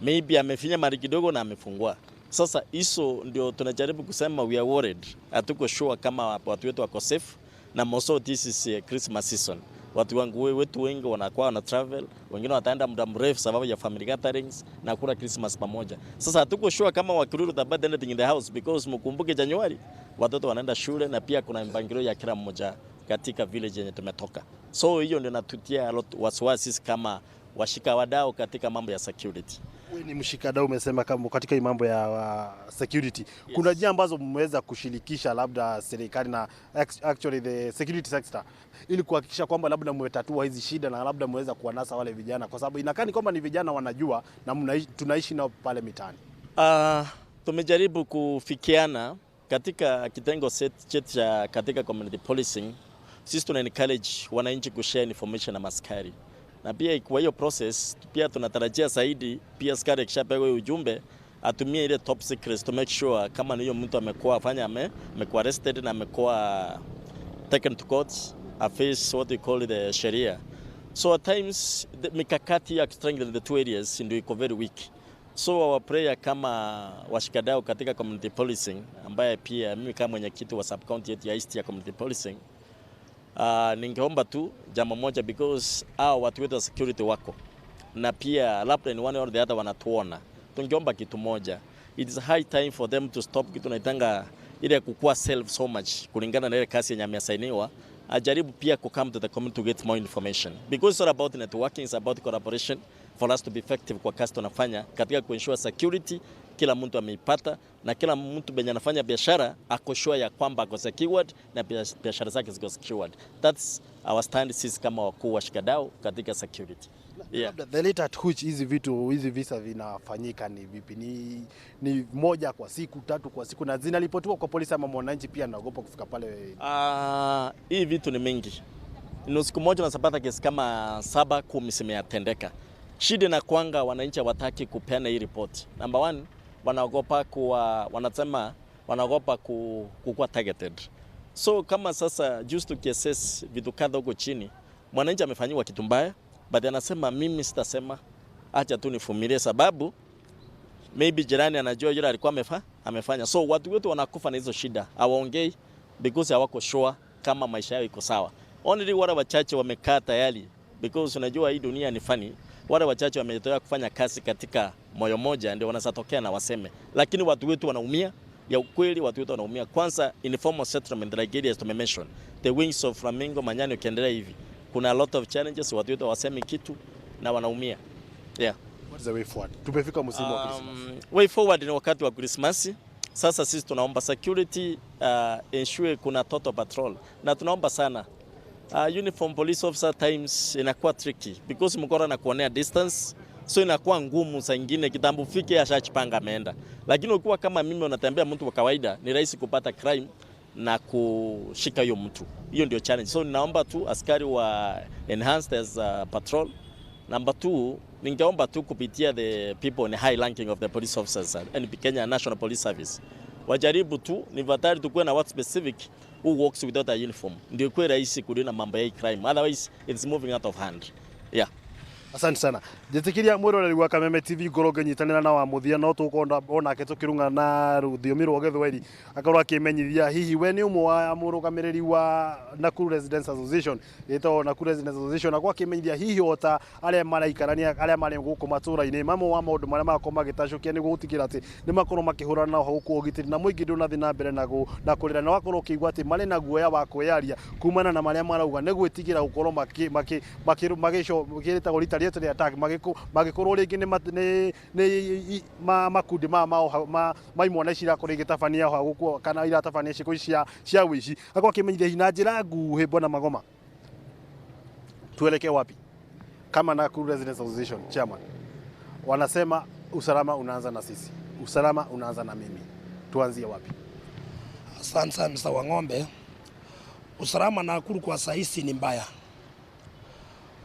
Maybe amefinya mara kidogo na amefungua. Sasa hizo ndio tunajaribu kusema we are worried. Hatuko sure kama watu wetu wako safe na most this is a Christmas season. Watu wangu wetu wengi wanakuwa wana travel, wengine wataenda muda mrefu sababu ya family gatherings na kula Christmas pamoja. Sasa hatuko sure kama wakirudi watabata anything in the house because mkumbuke Januari watoto wanaenda shule na pia kuna mpangilio ya kila mmoja katika village yenye tumetoka. So hiyo ndio inatutia a lot wasiwasi sisi kama washika wadau katika mambo ya security. Wewe ni mshikadau, umesema kama katika hii mambo ya security. Yes. Kuna njia ambazo mmeweza kushirikisha labda serikali na actually the security sector ili kuhakikisha kwamba labda mmetatua hizi shida na labda mmeweza kuwanasa wale vijana, kwa sababu inakaa ni kwamba ni vijana wanajua na tunaishi nao pale mitaani. Tumejaribu kufikiana katika kitengo chetu cha katika community policing. Sisi tuna encourage wananchi kushare information na maskari, na pia kwa hiyo process pia tunatarajia zaidi pia askari akishapewa hiyo ujumbe atumie ile top secrets to make sure kama ni hiyo mtu amekuwa afanya amekuwa arrested na amekuwa taken to court, a face what we call the sheria. So at times the mikakati ya strengthen the two areas ndio iko very weak. So our prayer kama washikadau katika community policing, ambaye pia mimi kama mwenyekiti wa sub county yetu ya East ya community policing, ningeomba tu jambo moja because hao watu wetu wa security wako na pia labda in one or the other wanatuona. Tungeomba kitu moja, it is high time for them to stop kitu naitanga ile kukua self so much kulingana na ile kazi yenye amesainiwa. Ajaribu pia ku come to the community to get more information because it's all about networking, it's about collaboration for us to be effective kwa kazi tunafanya katika kuensure security, kila mtu ameipata na kila mtu benye anafanya biashara ako sure ya kwamba ako secured na biashara zake ziko secured. That's our stand sisi kama wakuu wa shikadau katika security. Yeah. Labda the rate at which hizi vitu hizi visa vinafanyika ni vipi? Ni moja kwa siku, tatu kwa siku, na zinaripotiwa kwa polisi ama mwananchi pia anaogopa kufika pale? Hii vitu ni mingi. Ni siku moja unapata kesi kama 7 10 zimetendeka. Shida na kwanga wananchi hawataki kupeana hii report. Number one, wanaogopa kuwa, wanasema wanaogopa kukuwa targeted. So kama sasa just tukiassess vitu kadha huko chini, mwananchi amefanyiwa kitu mbaya, but anasema mimi sitasema, acha tu nivumilie sababu maybe jirani anajua yule alikuwa amefanya. So watu wetu wanakufa na hizo shida, hawaongei because hawako sure kama maisha yao iko sawa. Only wale wachache wamekaa tayari because unajua hii dunia ni funny. Wale wachache wametoka kufanya kazi katika moyo moja ndio wanasatokea na waseme, lakini watu wetu wanaumia ya ukweli, watu wetu wanaumia. Kwanza informal settlement like areas to mention the wings of Flamingo, Manyani, ukiendelea hivi kuna a lot of challenges, watu wetu hawasemi kitu na wanaumia. Yeah. What is the way forward? Tumefika msimu wa Christmas. Way forward ni wakati wa Christmas. Sasa sisi tunaomba security ensure kuna total patrol na tunaomba sana uniform police officer times inakuwa tricky because mkora na kuonea distance, so inakuwa ngumu saa ingine kitambo ufike ashachipanga ameenda. Lakini ukiwa kama mimi unatembea mtu wa kawaida, ni rahisi kupata crime Na kushika hiyo mtu. Hiyo ndio challenge. So ninaomba tu askari wa enhanced as patrol. Number two, ningeomba tu kupitia the people in high ranking of the police officers, NP Kenya National Police Service, wajaribu tu, ni vatari tukuwe na watu specific who works without a uniform, ndio ikuwe rahisi kudeal na mambo ya hii crime, otherwise it's moving out of hand, yeah. Asante sana. Njĩtĩkĩria mwĩroreri wa Kameme TV ngorwo ngĩnyitanĩra na wa mũthia no tũkorwo onake tũkĩrung'ana na rũthiomi rwa Gĩthweri akorwo akĩmenyithia hihi we nĩ ũmwe wa mũrũgamĩrĩri wa Nakuru Residents Association ĩtagwo Nakuru Residents Association, akorwo akĩmenyithia hihi ota arĩa maraikarania arĩa marĩ gũkũ matũra-inĩ mamwe wa maũndũ marĩa marakorwo magĩtacũkia nĩguo gũtigĩrĩra atĩ nĩ makorwo makĩhũrana na gũkũ ũgitĩri na mũingĩ ndũnathiĩ na mbere na kũrĩra na wakorwo ũkĩigua atĩ marĩ na guoya wa kwĩyaria kumana na marĩa marauga nĩ gwĩtigĩra gũkorwo makĩ retaliatory attack magĩkorwo rĩngĩ nĩ makundi ma imwana ici irakorwo igĩtabania gũkũ kana iratabania ciĩko ici cia ũici. Akorwo akĩmenyithia hihi na njĩra nguhĩ, Bwana Magoma, tuelekee wapi kama Nakuru Residents Association chairman? Wanasema usalama unaanza na sisi, usalama unaanza na mimi, tuanzie wapi? Asante sana Mr. Wang'ombe. Usalama Nakuru kwa sahizi ni mbaya.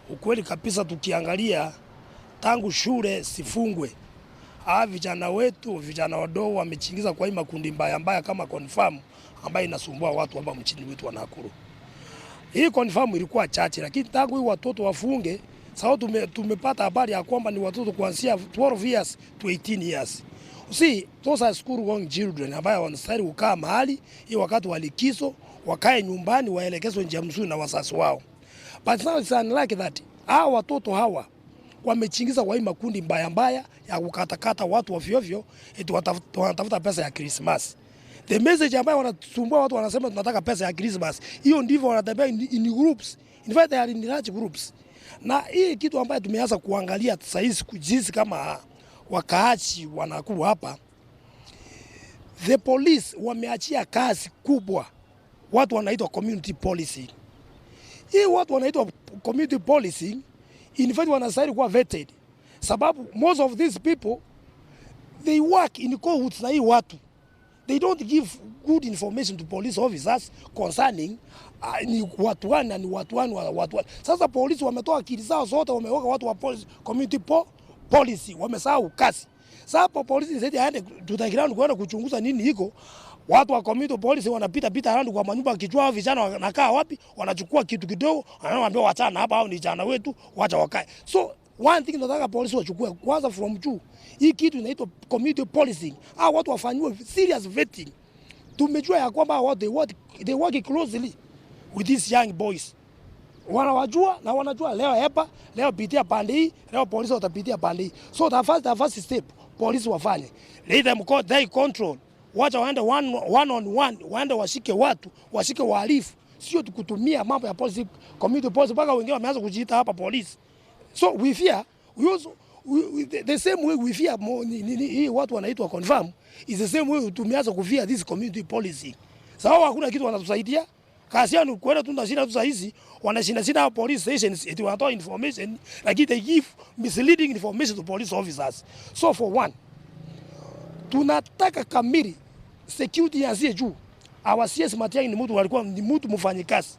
Ukweli kabisa, tukiangalia tangu shule sifungwe, hawa vijana wetu, vijana wadogo wamechingiza kwa hii makundi mbaya mbaya kama Confirm ambayo inasumbua watu hapa mchini wetu wa Nakuru. Hii Confirm ilikuwa chache, lakini tangu hii watoto wafunge sasa tumepata habari ya kwamba ni watoto kuanzia 12 years to 18 years. You see, those are school going children ambayo wanastahili kukaa mahali hii wakati wa likizo, wakae nyumbani waelekezwe njia mzuri na wazazi wao. But now it's unlike that. Hawa watoto hawa wamechingiza kwa hii makundi mbaya mbaya ya kukatakata watu ovyo ovyo, eti wanatafuta pesa ya Christmas. The message ambayo wanasumbua watu, wanasema tunataka pesa ya Christmas. Hiyo ndivyo wanatembea in groups. In fact, they are in large groups. Na hii kitu ambayo tumeanza kuangalia sasa hizi jinsi kama wakaaji wa Nakuru hapa, the police wameachia kazi kubwa watu wanaitwa community policing. Hii watu wanaitwa community policing, in fact wanastahili kuwa vetted, sababu most of these people, they work in cahoots na hii watu. They don't give good information to police officers concerning ni watu gani na ni watu gani watu gani. Sasa polisi wametoa akili zao zote, wameweka watu wa police, community policy, wamesahau kazi. Sasa hapo polisi zaidi aende to the ground kwenda kuchunguza nini iko. Watu wa community police wanapita pita around kwa manyumba wakijua hao vijana wanakaa wapi, wanachukua kitu kidogo, wanawaambia wachana hapa, hao ni vijana wetu, wacha wakae. So one thing nataka polisi wachukue kwanza from juu, hii kitu inaitwa community policing. Hao watu wafanyiwe serious vetting. Tumejua ya kwamba hao watu they work closely with these young boys, wanawajua na wanajua leo hapa, leo pitia pande hii, leo polisi watapitia pande hii. So the first step polisi wafanye, let them go, they control, wacha waende one on one, waende washike watu, washike wahalifu, sio kutumia mambo ya polisi, community police, mpaka wengine wameanza kujiita hapa polisi. So we fear, we also the same way we fear hii watu wanaitwa Confirm is the same way tumeanza kufear this community policing. Sababu hakuna kitu wanatusaidia. Kazi yao ni kwenda tu na tu saa hizi wanashinda shinda hapo police stations eti wanatoa information, lakini they give misleading information to police officers. So for one, tunataka kamili security ianzie juu. Our CS Matiang'i ni mtu alikuwa ni mtu mfanyikazi.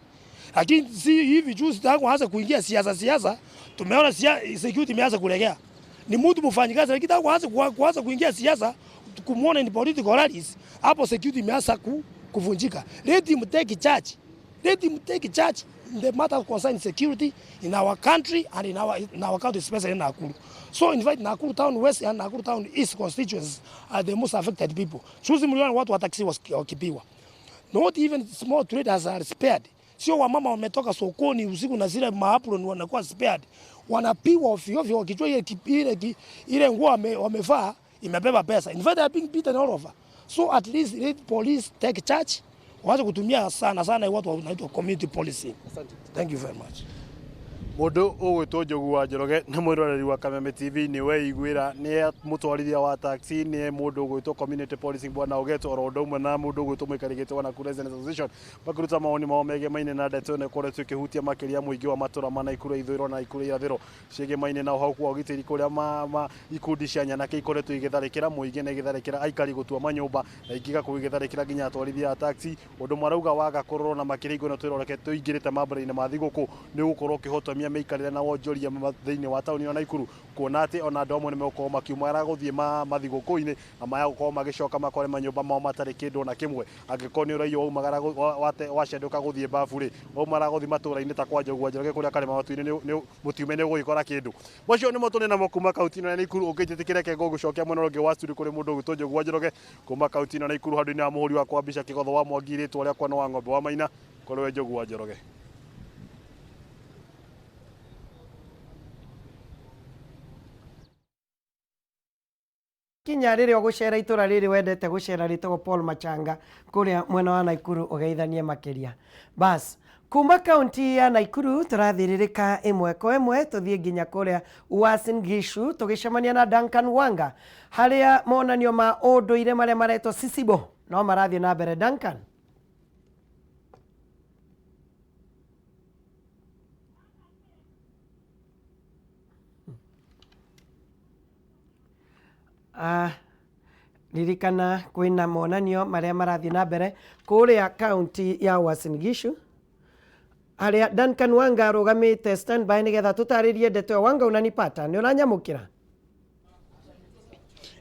Lakini si hivi juzi tangu aanze kuingia siasa siasa, tumeona security imeanza kulegea. Ni mtu mfanyikazi, lakini tangu aanze kuanza kuingia siasa, kumuona in political rallies, hapo security imeanza kuvunjika. Let him take charge. Let him take charge in the matter concerning security in our country and in our county, especially in Nakuru. So in fact, Nakuru Town West and Nakuru Town East constituencies are the most affected people. Juzi mliona watu wa taxi wakipigwa. Not even small traders are spared. Sio wamama wametoka sokoni usiku na zile maapron wanakuwa spared. Wanapigwa ovyo ovyo wakijua ile nguo wamevaa imebeba pesa. In fact, they are being beaten all over. So at least let police take charge. Waache kutumia sana sana watu wanaitwa community policing. Asante. Thank you very much. Mũndũ ũgwĩtwo Njogu wa Njoroge na mwĩroreri wa Kameme TV nĩ weiguĩra, nĩ mũtwarithia wa taxi, nĩ mũndũ ũgwĩtwo community policing bwana Ogeto, oro ũndũ ũmwe na mũndũ ũgwĩtwo mũikari gĩtĩ wa Nakuru Residents Association, makĩruta mawoni mao megemaine na ndeto ĩno ĩkoretwo ĩkĩhutia makĩria mũingĩ wa matũra ma Nakuru ya ithũĩro na Nakuru ya irathĩro ciĩgemaine na ũhau wa ũgitĩri kũrĩa ma ikundi cia nyanake ikoretwo igĩtharĩkĩra mũingĩ na igĩtharĩkĩra aikari gũtua manyũmba na ingĩ igakorwo igĩtharĩkĩra nginya atwarithia a taxi, ũndũ marauga waga kũrorwo na makĩria hingo ĩno twĩroreke tũingĩrĩte mambura-inĩ ma thigũkũ nĩ ũgũkorwo ũkĩhotomia mĩikarĩre na wonjoria thĩinĩ wa taũni ya Naikuru, kuona atĩ ona andũ amwe nĩ megũkorwo makiumagara gũthiĩ mathigũkũ-inĩ na maya gũkorwo magĩcoka makore manyũmba mao matarĩ kĩndũ ona kĩmwe. Angĩkorwo nĩ ũraiyo waumagara wacendũka gũthiĩ babu rĩ, waumagara gũthiĩ matũra-inĩ ta kwa Njogu wa Njoroge kũrĩa Karĩma Matu-inĩ mũtiume nĩ ũgũgĩkora kĩndũ. Macio nĩmo tũrĩ namo kuma kaunti ĩno ya Naikuru. Ũngĩnjĩtĩkĩra reke ngũgũcokia mwena ũrĩa ũngĩ wa studio kũrĩ mũndũ ũgwĩtwo Njogu wa Njoroge kuma kaunti ĩno ya Naikuru handũ-inĩ ha mũhũri wakwa wa mbica Kĩgotho wa Mwangi, rĩtwa rĩakwa nĩ wa Ng'ombe wa Maina, kũrĩ we Njogu wa Njoroge. Kinya rĩrĩa ũgũcera itũra rĩrĩ wendete gũcera rĩtagwo Paul Machanga kũrĩa mwena wa Naikuru ũgeithanie makĩria. Bas, kuma kaunti ya Naikuru tũrathĩrĩrĩka ĩmwe kwa ĩmwe tũthiĩ nginya kũrĩa Uasin Gishu tũgĩcemania na Duncan Wanga harĩa monanio ma ũndũire marĩa maretwo Sisibo no marathiĩ na mbere. Duncan. Ririkana kwĩna monanio marĩa marathiĩ na mbere kũrĩa kaunti ya Uasin Gishu harĩa Duncan Wanga arũgamĩte standby nĩgetha tũtarĩrie ndeto ĩyo. Wanga, unanipata? Nĩ ũranyamũkĩra?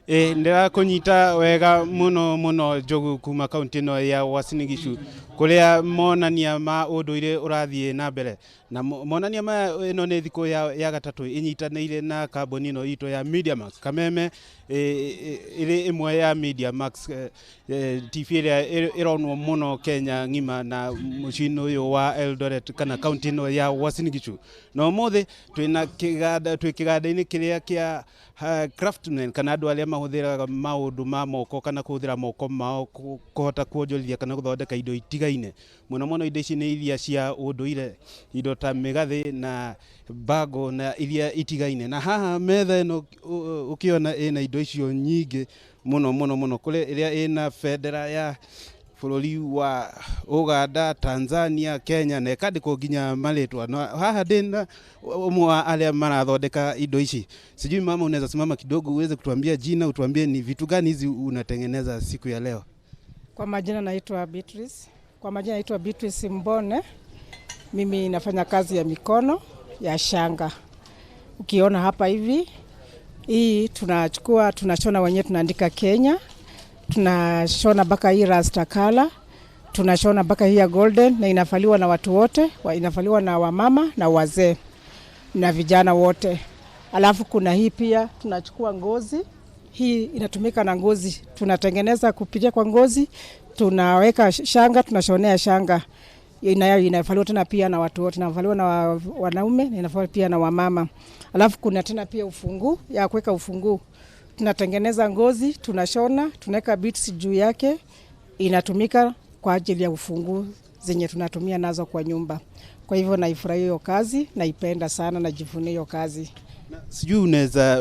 Ĩ ndĩrakũnyita wega mũno mũno Njogu, kuma kaunti ĩno ya Uasin Gishu kũrĩa monania ma ũndũire ũrathiĩ na mbere na monania maya. Ĩno nĩ thikũ ya gatatũ ĩnyitanĩire na kambuni ĩno itũ ya Media Max Kameme, ĩrĩ ĩmwe ya Media Max TV ĩrĩa ĩronwo mũno Kenya ng'ima na mũciĩ-inĩ ũyũ wa Eldoret kana kaunti ĩno ya Uasin Gishu. Na ũmũthĩ twĩna kĩganda, twĩ kĩganda-inĩ kĩrĩa kĩa craftsmen kana andũ arĩa mahũthĩraga maũndũ ma moko kana kũhũthĩra moko mao kũhota kuonjorithia kana gũthondeka indo itigaine. Mũno mũno indo ici nĩ iria cia ũndũire, indo ta mĩgathĩ na bango na iria itigaine. Na haha metha ĩno ũkĩona ĩna indo icio nyingĩ mũno mũno mũno, kũrĩ ĩrĩa ĩna bendera ya bũrũri wa Uganda, Tanzania, Kenya na ĩkandĩkwo nginya marĩtwa. Na haha ndĩna ũmwe wa arĩa marathondeka indo ici. Sijui mama, unaweza simama kidogo uweze kutuambia jina, utuambie ni vitu gani hizi unatengeneza siku ya leo? Kwa majina naitwa Beatrice. Kwa majina naitwa Beatrice Mbone. Mimi nafanya kazi ya mikono ya shanga. Ukiona hapa hivi, hii tunachukua, tunashona wenyewe, tunaandika Kenya, tunashona mpaka hii rasta color, tunashona mpaka hii ya golden, na inavaliwa na watu wote, inavaliwa na wamama na wazee na vijana wote. Alafu kuna hii pia tunachukua ngozi, hii inatumika na ngozi, tunatengeneza kupitia kwa ngozi, tunaweka shanga, tunashonea shanga. Inavaliwa tena pia na watu wote, inavaliwa na wanaume na inavaliwa pia na wamama. Alafu kuna tena pia ufungu ya kuweka ufungu, tunatengeneza ngozi, tunashona, tunaweka beads juu yake, inatumika kwa ajili ya ufungu zenye tunatumia nazo kwa nyumba. Kwa hivyo naifurahia hiyo kazi, naipenda sana, najivunia hiyo kazi. Sijui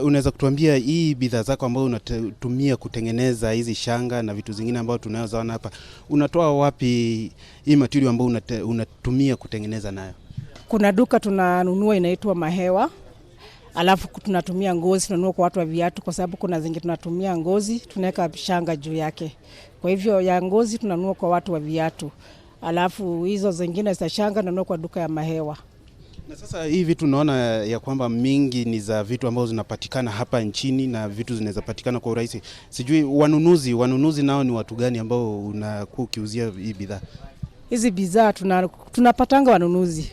unaweza kutuambia hii bidhaa zako ambazo unatumia kutengeneza hizi shanga na vitu zingine ambazo tunazoona hapa, unatoa wapi hii material ambayo unatumia kutengeneza nayo? Kuna duka tunanunua inaitwa Mahewa, alafu tunatumia ngozi, tunanunua kwa watu wa viatu, kwa sababu kuna zingine tunatumia ngozi, tunaweka shanga juu yake. Kwa hivyo ya ngozi tunanunua kwa watu wa viatu, alafu hizo zingine za shanga tunanunua kwa duka ya Mahewa. Na sasa hivi tunaona ya kwamba mingi ni za vitu ambazo zinapatikana hapa nchini na vitu zinaweza patikana kwa urahisi. Sijui wanunuzi nao ni watu gani ambao unakuwa ukiuzia hii bidhaa? Hizi bidhaa tunapatanga wanunuzi,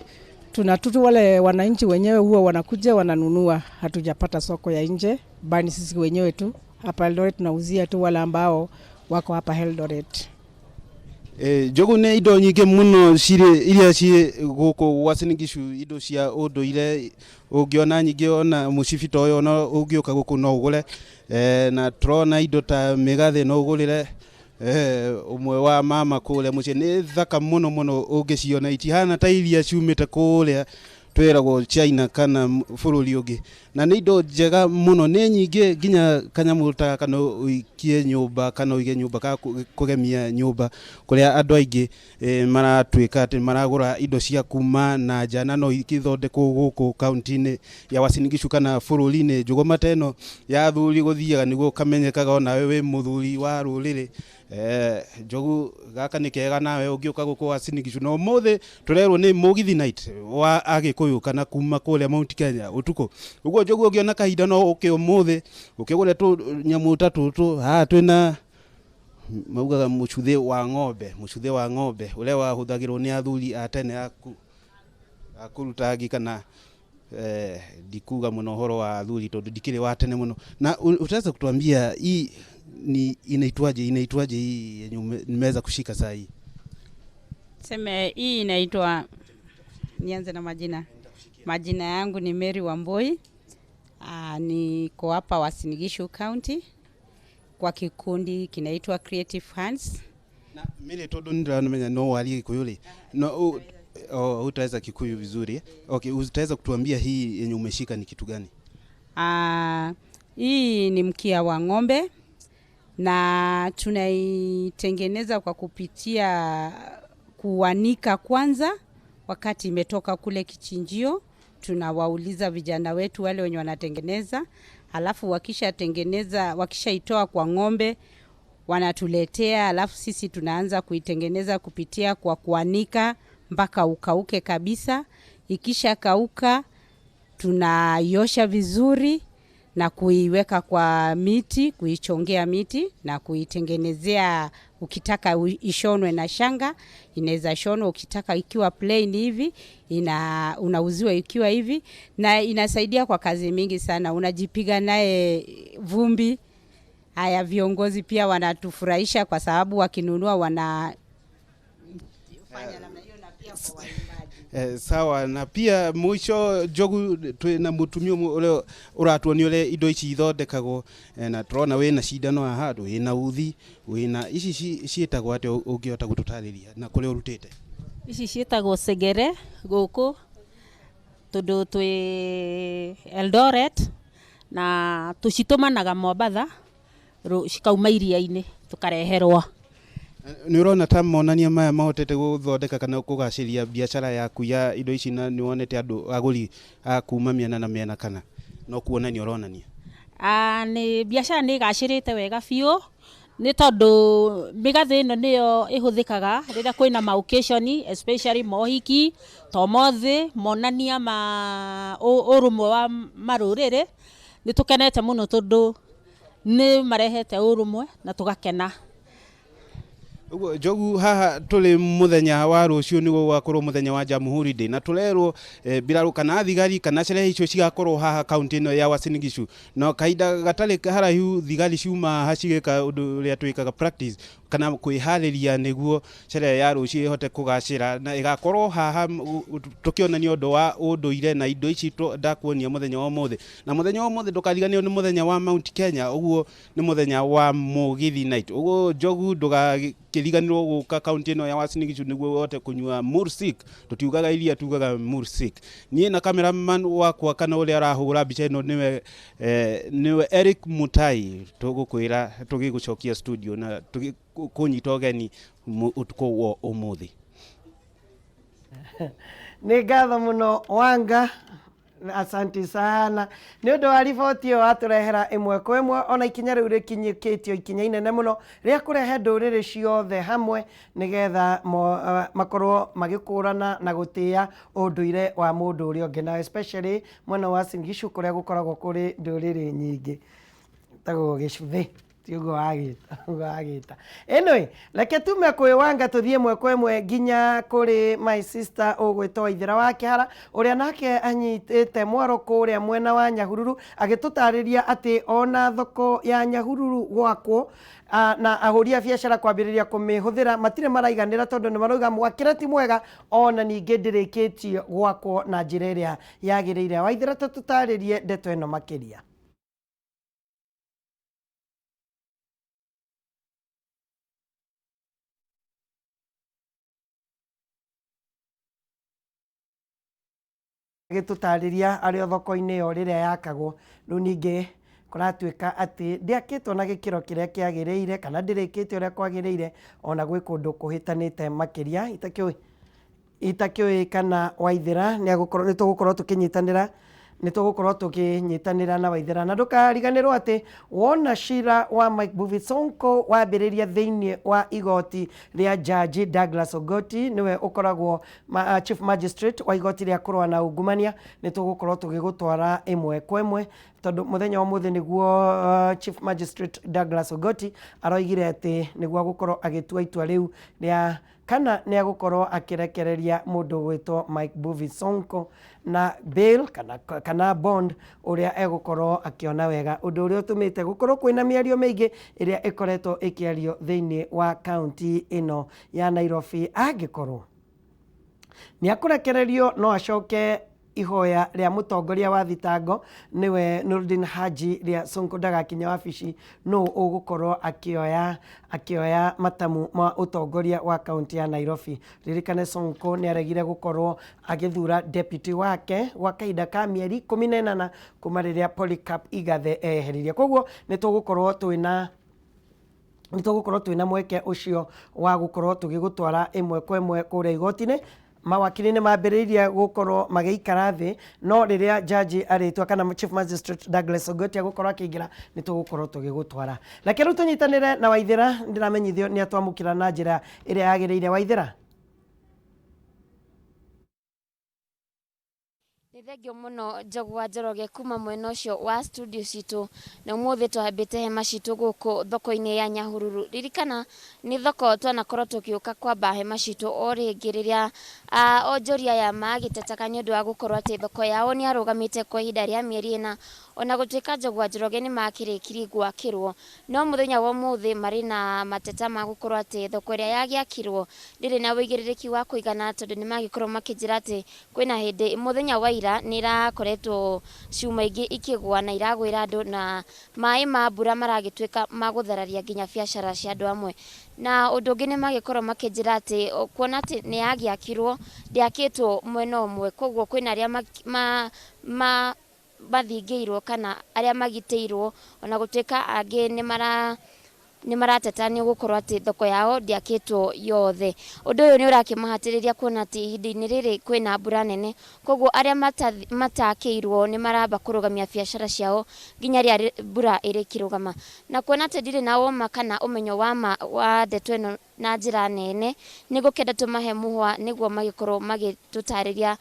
tunatutu wale wananchi wenyewe huwa wanakuja wananunua. Hatujapata soko ya nje, bali sisi wenyewe tu hapa Eldoret tunauzia tu wale ambao wako hapa Eldoret. Njogu, nĩ indo nyingĩ mũno cirĩ iria ciĩ gũkũ Uasin Gishu, indo cia ũndũire ũngĩona nyingĩ, ona mũcibi ta ũyũ ona ũngĩũka gũkũ no ũgũre. Na tũrona indo ta mĩgathĩ no ũgũrĩre ũmwe wa mama kũrĩa mũciĩ. Nĩ thaka mũno mũno ũngĩciona, itihana ta iria ciumĩte kũrĩa Twĩragwo China kana bũrũri ũngĩ, na nĩ indo njega mũno, nĩ nyingĩ nginya kanyamũ ta gaka no ũikie nyũmba kana ũige nyũmba ka kũgemia nyũmba, kũrĩa andũ aingĩ maratuĩka atĩ maragũra indo cia kuma na nja na no ikĩthondekwo gũkũ kaunti-inĩ ya Uasin Gishu kana bũrũri-inĩ. Njũgũma ta ĩno ya athuri gũthiaga nĩguo ũkamenyekaga onawe wĩ mũthuri wa rũrĩrĩ. Njogu gaka nĩ kega nawe ũngĩũka gũkũ Uasin Gishu. Na ũmũthĩ tũrerwo nĩ Mũgithi night wa Agĩkũyũ kana kuma kũrĩa Mount Kenya ũtukũ. Ũguo Njogu ũngĩona kahinda no ũke ũmũthĩ ũkĩgũre tũnyamũ ta tũtũ. Haha twĩna maugaga mũcuthĩ wa ng'ombe, mũcuthĩ wa ng'ombe ũrĩa wahũthagĩrwo nĩ athuri a tene a kũruta ngi kana ndikuga mũno ũhoro wa athuri tondũ ndikĩrĩ wa tene mũno. Na utaweza kutuambia hii ni inaitwaje hii yenye nimeweza kushika saa hii? Seme hii inaitwa, nianze na majina. Majina yangu ni Mary Wambui. Niko hapa Uasin Gishu County kwa kikundi kinaitwa Creative Hands. Na Mary, tondu ndiramenya no warie Gikuyu ri, no utaweza Kikuyu vizuri. Okay, utaweza kutuambia hii yenye umeshika ni kitu gani? Hii ni mkia wa ng'ombe na tunaitengeneza kwa kupitia kuanika kwanza. Wakati imetoka kule kichinjio, tunawauliza vijana wetu wale wenye wanatengeneza, alafu wakishatengeneza, wakishaitoa kwa ng'ombe wanatuletea, alafu sisi tunaanza kuitengeneza kupitia kwa kuanika mpaka ukauke kabisa. Ikisha kauka tunaiosha vizuri na kuiweka kwa miti, kuichongea miti na kuitengenezea. Ukitaka ishonwe na shanga inaweza shonwa, ukitaka ikiwa plain hivi unauziwa ikiwa hivi, na inasaidia kwa kazi mingi sana, unajipiga naye vumbi. Haya, viongozi pia wanatufurahisha kwa sababu wakinunua wanafanya namna hiyo, na pia kwa waimbaji. Sawa. Na pia mwisho Njogu, twina mutumia uria uratuonia uria indo ici ithondekagwo, na turona wina cindano haha, wina uthi, wina ici ciĩtagwo atia, ũngĩhota gũtũtarĩria na kũrĩa ũrutĩte? Ici ciĩtagwo segere gũkũ tondũ twĩ Eldoret, na tũcitũmanaga Mombatha, cikauma iria-inĩ tũkareherwo. Nĩ ũrona ta monania maya mahotete gũthondeka kana kũgacĩria biacara yaku ya indo ici, na nĩ wonete andũ agũri a kuma mĩena na mĩena kana no kuonania ũronania? Nĩ biacara nĩ ĩgacĩrĩte wega biũ, nĩ tondũ mĩgathĩ ĩno nĩyo ĩhũthĩkaga rĩrĩa kwĩna ma occasion, especially mohiki ta ũmũthĩ, monania ma ũrũmwe wa marũrĩrĩ. Nĩ tũkenete mũno tondũ nĩ marehete ũrũmwe na tũgakena. Ũguo Njogu, haha tũrĩ mũthenya wa rũciũ nĩguo gũgakorwo mũthenya wa Jamhuri Day, na tũrerwo mbirarũ kana thigari kana sherehe icio cigakorwo haha kaunti ĩno ya Uasin Gishu, na kahinda gatarĩ haraihu thigari ciuma haha cigĩka ũndũ ũrĩa twĩkaga practice kana kwĩharĩria nĩguo sherehe ya rũciũ ĩhote kũgacĩra, na ĩgakorwo haha tũkĩonania ũndũ wa ũndũire na indo ici ndakuonia mũthenya wa ũmũthĩ. Na mũthenya wa ũmũthĩ ndũkariganĩrwo nĩ mũthenya wa Mount Kenya, ũguo nĩ mũthenya wa Mũgithi night. Ũguo Njogu, ndũgakĩriganĩrwo gũka kaunti ĩno ya Uasin Gishu nĩguo ũhote kũnyua Mursik. Tũtiugaga iria, tugaga Mursik. Niĩ na cameraman wakwa kana ũrĩa arahũra mbica ĩno nĩwe Eric Mutai, tũgũkwĩra tũgĩgũcokia studio na kũnyita ũgeni ũtukũ wa ũmũthĩ. Nĩ ngatho mũno Wanga, asanti sana nĩ ũndũ wa riboti ĩyo watũrehera ĩmwe kwa ĩmwe. Ona ikinya rĩu rĩkinyĩkĩtio ikinya inene mũno rĩa kũrehe ndũrĩrĩ ciothe hamwe nĩgetha makorwo magĩkũrana na gũtĩa ũndũire wa mũndũ ũrĩa ũngĩ, na especially mwena wa Uasin Gishu kũrĩa gũkoragwo kũrĩ ndũrĩrĩ nyingĩ tagwo gĩcuthĩ, ti ũguo wagĩta. Anyway, reke tume kwĩ Wanga tũthiĩ ĩmwe kwa ĩmwe nginya kũrĩ my sister ũgwĩtwo Waithĩra wa Kĩhara, ũrĩa nake anyitĩte mwaro kũrĩa mwena wa Nyahururu, agĩtũtarĩria atĩ ona thoko ya Nyahururu gwakwo na ahũri a biacara kwambĩrĩria kũmĩhũthĩra matirĩ maraiganĩra, tondũ nĩ marauga mwakĩre ti mwega, ona ningĩ ndĩrĩkĩtie gwakwo na njĩra ĩrĩa yagĩrĩire. Waithĩra, tũtũtarĩrie ndeto ĩno makĩria. Agĩtũtarĩria arĩ o thoko-inĩ ĩyo rĩrĩa yakagwo, rĩu ningĩ kũratuĩka atĩ ndĩakĩtwo na gĩkĩro kĩrĩa kĩagĩrĩire kana ndĩrĩkĩte ũrĩa kwagĩrĩire ona gwĩ kũndũ kũhĩtanĩte makĩria. Itakĩũĩ itakĩũĩ kana Waithĩra nĩ agũkorwo nĩ tũgũkorwo tũkĩnyitanĩra nĩ tũgũkorwo tũkĩnyitanĩra na Waithĩra. Na ndũkariganĩrwo atĩ wona cira wa Mike Mbuvi Sonko wambĩrĩria thĩinĩ wa igoti rĩa jaji Douglas Ogoti nĩwe ũkoragwo ma, Chief Magistrate wa igoti rĩa kũrũa na ungumania nĩ tũgũkorwo tũgĩgũtwara ĩmwe kwa ĩmwe tondũ mũthenya wa ũmũthĩ nĩguo Chief Magistrate Douglas Ogoti aroigire atĩ nĩguo agũkorwo agĩtua itua rĩu rĩa kana nĩ agũkorwo akĩrekereria mũndũ ũgwĩtwo Mike Mbuvi Sonko na bail kana, kana bond ũrĩa egũkorwo akĩona wega ũndũ ũrĩa ũtũmĩte gũkorwo kwĩna mĩario mĩingĩ ĩrĩa ĩkoretwo ĩkĩario thĩinĩ wa kaunti ĩno ya Nairobi angĩkorwo nĩ akũrekererio no acoke ihoya rĩa mũtongoria wa thitango nĩwe Nurdin Haji rĩa Sonko ndagakinye wabici nũ ũgũkorwo akĩoya akĩoya matamu ma ũtongoria wa kaunti ya Nairobi. Ririkane Sonko nĩ aregire gũkorwo agĩthura deputy wake gwa kahinda ka mĩeri 18 kuma rĩrĩa Polycarp Igathe eheririe. Koguo nĩ tũgũkorwo twĩna nĩ tũgũkorwo twĩna mweke ũcio wa gũkorwo tũgĩgũtwara ĩmwe kwa ĩmwe kũrĩa igoti-inĩ. Mawakiri nĩ mambĩrĩirie gũkorwo magĩikara thĩ no rĩrĩa jaji arĩtua kana Chief Magistrate Douglas Ogoti agũkorwo akĩingĩra nĩ tũgũkorwo tũgĩgũtwara. Reke rĩu tũnyitanĩre na Waithĩra, ndĩramenyithio nĩ atwamũkĩra na njĩra ĩrĩa yagĩrĩire. Waithĩra. Nĩ thengio mũno Njogu wa Njoroge kuma mwena ũcio wa studio citũ na ũmũthĩ twambĩte hema citũ gũkũ thoko-inĩ ya Nyahururu. Ririkana nĩ thoko twanakorwo tũgĩũka kwamba hema citũ o rĩngĩ rĩrĩa onjoria aya magĩtetaga nĩ ũndũ wa gũkorwo atĩ thoko yao nĩ yarũgamĩte kwa ihinda rĩa mĩeri ĩna ona gũtuĩka Njogu wa Njoroge nĩ makĩrĩkirie gwakĩrwo no mũthenya wa ũmũthĩ marĩ na mateta ma gũkorwo atĩ thoko ĩrĩa yagĩakirwo ndĩrĩ na ũigĩrĩrĩki wa kũigana tondũ nĩ magĩkorwo makĩnjĩra atĩ kwĩna hĩndĩ mũthenya wa ira nĩ irakoretwo cuma ingĩ ikĩgwa na iragwĩra andũ na maĩ ma mbura maragĩtuĩka ma gũthararia nginya biacara cia andũ amwe. Na ũndũ ũngĩ nĩ magĩkorwo makĩnjĩra atĩ kuona atĩ nĩ yagĩakirwo ndĩakĩtwo mwena ũmwe koguo kwĩna arĩa ma mathingĩirwo kana arĩa magitĩirwo ona gũtuĩka angĩ nĩ mara nĩ marateta nĩ gũkorwo atĩ thoko yao ndĩakĩtwo yothe. Ũndũ ũyũ nĩ ũrakĩmahatĩrĩria kuona atĩ ihinda-inĩ rĩrĩ kwĩna mbura nene koguo arĩa matakĩirwo nĩ maramba kũrũgamia biacara ciao nginya rĩrĩa mbura ĩrĩkĩrũgama. Na kuona atĩ ndirĩ na ũma kana ũmenyo wa ma wa ndeto ĩno na njĩra nene nĩ ngũkĩenda tũmahe mũhwa nĩguo magĩkorwo magĩtũtarĩria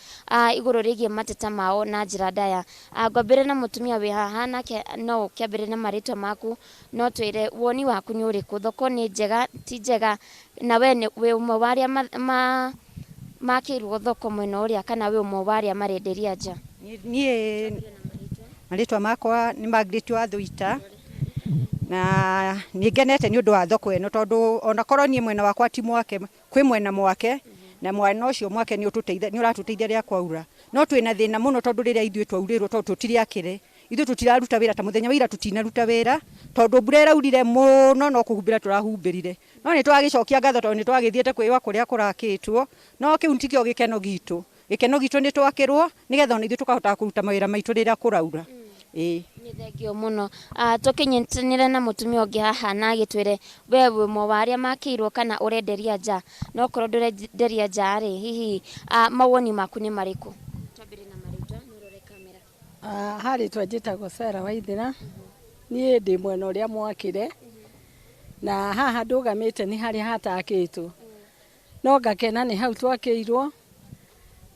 igũrũ rĩgiĩ mateta mao na njĩra ndaya. Ngwambĩrĩria na mũtumia wĩ haha nake no ũkĩambĩrĩrie na marĩtwa maku no twĩre woni waku nĩ ũrĩkũ, thoko nĩ njega ti njega na we wĩ ũmwe wa arĩa makĩirwo thoko mwena ũrĩa kana wĩ ũmwe wa arĩa marenderia nja? Niĩ marĩtwa makwa nĩ Margaret wa Thuita na nĩ ngenete nĩ ũndũ wa thoko ĩno tondũ ona korwo niĩ mwena wakwa ti mwake kwĩ mwena mwake na mwena ũcio mwake nĩ ũratũteithia rĩrĩa kwaura no twĩna thĩna mũno tondũ rĩrĩa ithuĩ twaurĩrwo tondũ tũtirĩ akĩre ithuĩ tũtiraruta wĩra ta mũthenya wa ira tũtinaruta wĩra tondũ mbura ĩraurire mũno no kũhumbĩra tũrahumbĩrire no nĩ twagĩcokia ngatho tondũ nĩ twagĩthiĩte kwĩyũa kũrĩa kũrakĩtwo no kĩu tikĩo gĩkeno gitũ gĩkeno gitũ nĩ twakĩrwo nĩgetha ona ithuĩ tũkahotaga kũruta mawĩra maitũ rĩrĩa kũraura. Ĩĩ. Nĩ thengio mũno. Tũkĩnyitanĩra na mũtumia ũngĩ haha na agĩtwĩre we wĩ ũmwe wa arĩa makĩirwo kana ũrenderia nja, na okorwo ndũrenderia nja rĩ, hihi mawoni maku nĩ marĩkũ? Twambĩrĩrie na marĩtwa na ũrore kamera. Ha rĩtwa njĩtagwo Sarah Waithĩra, niĩ ndĩ mwena ũrĩa mwakĩre, na haha ndũgamĩte nĩ harĩa hatakĩtwo, no ngakena nĩ hau twakĩirwo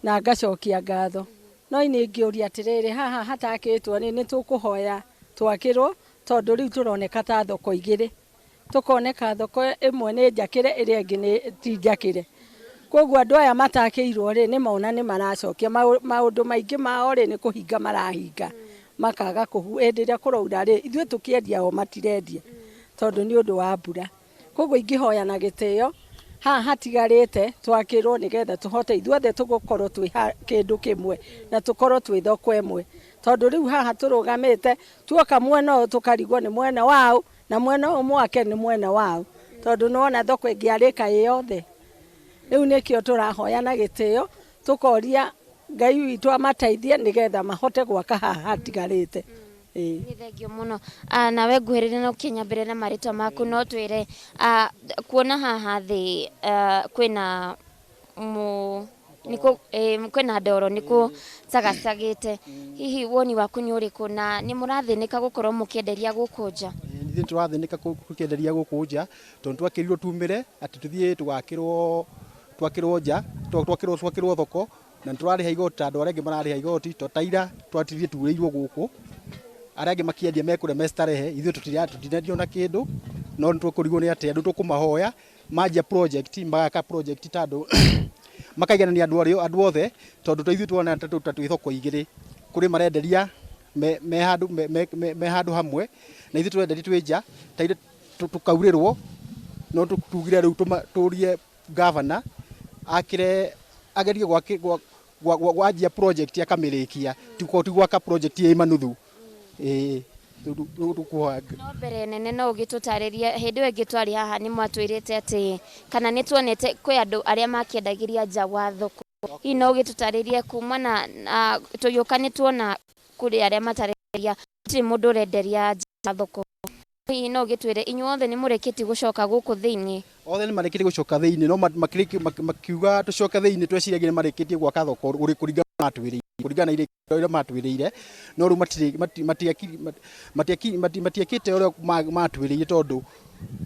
na ngacokia ngatho. No niĩ ingĩũria atĩrĩrĩ, haha hatakĩtwo rĩ, nĩ tũkũhoya twakĩrwo tondũ rĩu tũroneka ta thoko igĩrĩ, tũkoneka thoko ĩmwe nĩ njakĩre ĩrĩa ĩngĩ nĩ ti njakĩre. Koguo andũ aya matakĩirwo rĩ, nĩ mona nĩ maracokia maũndũ maingĩ mao rĩ, nĩ kũhinga marahinga makaga kũhu hĩndĩ ĩrĩa kũraura rĩ, ithuĩ tũkĩendia o matirendia tondũ nĩ ũndũ wa mbura. Koguo ingĩhoya na gĩtĩo haha hatigarĩte twakĩrwo nĩgetha tũhote ithuothe tũgũkorwo twĩ kĩndũ kĩmwe na tũkorwo twĩ thoko ĩmwe, tondũ rĩu haha tũrũgamĩte tuoka mwena ũyũ tũkarigwo nĩ mwena waũ na mwena ũyũ mwake nĩ mwena waũ, tondũ nĩwona thoko ĩngĩarĩka ĩ yothe. Rĩu nĩkĩo tũrahoya na gĩtĩo tũkoria Ngai witũ amateithie nĩgetha mahote gwaka haha hatigarĩte. Ĩĩ. Nĩ thengio mũno. Nawe nguhĩrĩria na ũkĩnyambĩrĩria na marĩtwa maku no twĩre kuona haha thĩ kwĩna mũ nĩkũ kwĩna ndoro nĩ kũcagacagĩte, hihi woni waku nĩ ũrĩkũ na nĩ mũrathĩnĩka gũkorwo mũkĩenderia gũkũ nja? Ithuĩ tũrathĩnĩka tũkĩenderia gũkũ nja tondũ twakĩrirwo tumĩre atĩ tũthiĩ tũgakĩrwo twakĩrwo nja twakĩrwo twakĩrwo thoko na nĩtũrarĩha igoti ta andũ arĩa angĩ mararĩha igoti to ta ira twathiĩ turĩirwo gũkũ arĩa angĩ makĩendia mekũrĩa me starehe ithuĩ tũtinendio na kĩndũ no nĩtũkũrigwo nĩ atĩa rĩu tũkũmahoya manjia project magaka project ta andũ makaiganania andũ arĩa andũ othe tondũ ta ithuĩ tũrona ta twĩ thoko igĩrĩ kũrĩ marenderia me, me handũ me, me, me, me handũ hamwe na ithuĩ tũrenderia twĩ nja ta ithuĩ tũkaurĩrwo no tugire rĩu tũrie gavana akĩre agerie gwanjia project akamĩrĩkia ti gwaka project ĩ manuthu ĩĩ tũkũhoya. No mbere nene no ũgĩtũtarĩrie hĩndĩ ĩyo ĩngĩ twarĩ haha nĩ mwatwĩrĩte atĩ kana nĩ tuonete kwĩ andũ arĩa makĩendagĩria nja wa thoko. Hihi no ũgĩtũtarĩrie kumana na tũgĩũka nĩ tuona kũrĩ arĩa matarenderia gũtirĩ mũndũ ũrenderia nja wa thoko. Hihi no ũgĩtwĩre inyuothe nĩ mũrĩkĩtie gũcoka gũkũ thĩinĩ? Othe nĩ marĩkĩtie gũcoka thĩinĩ no makiuga tũcoke thĩinĩ tweciragia nĩ marĩkĩtie gwaka thoko kũringana na matwĩrĩire kũringana na ũrĩa matwĩrĩire no rĩu matiekĩte ũrĩa matwĩrĩire tondũ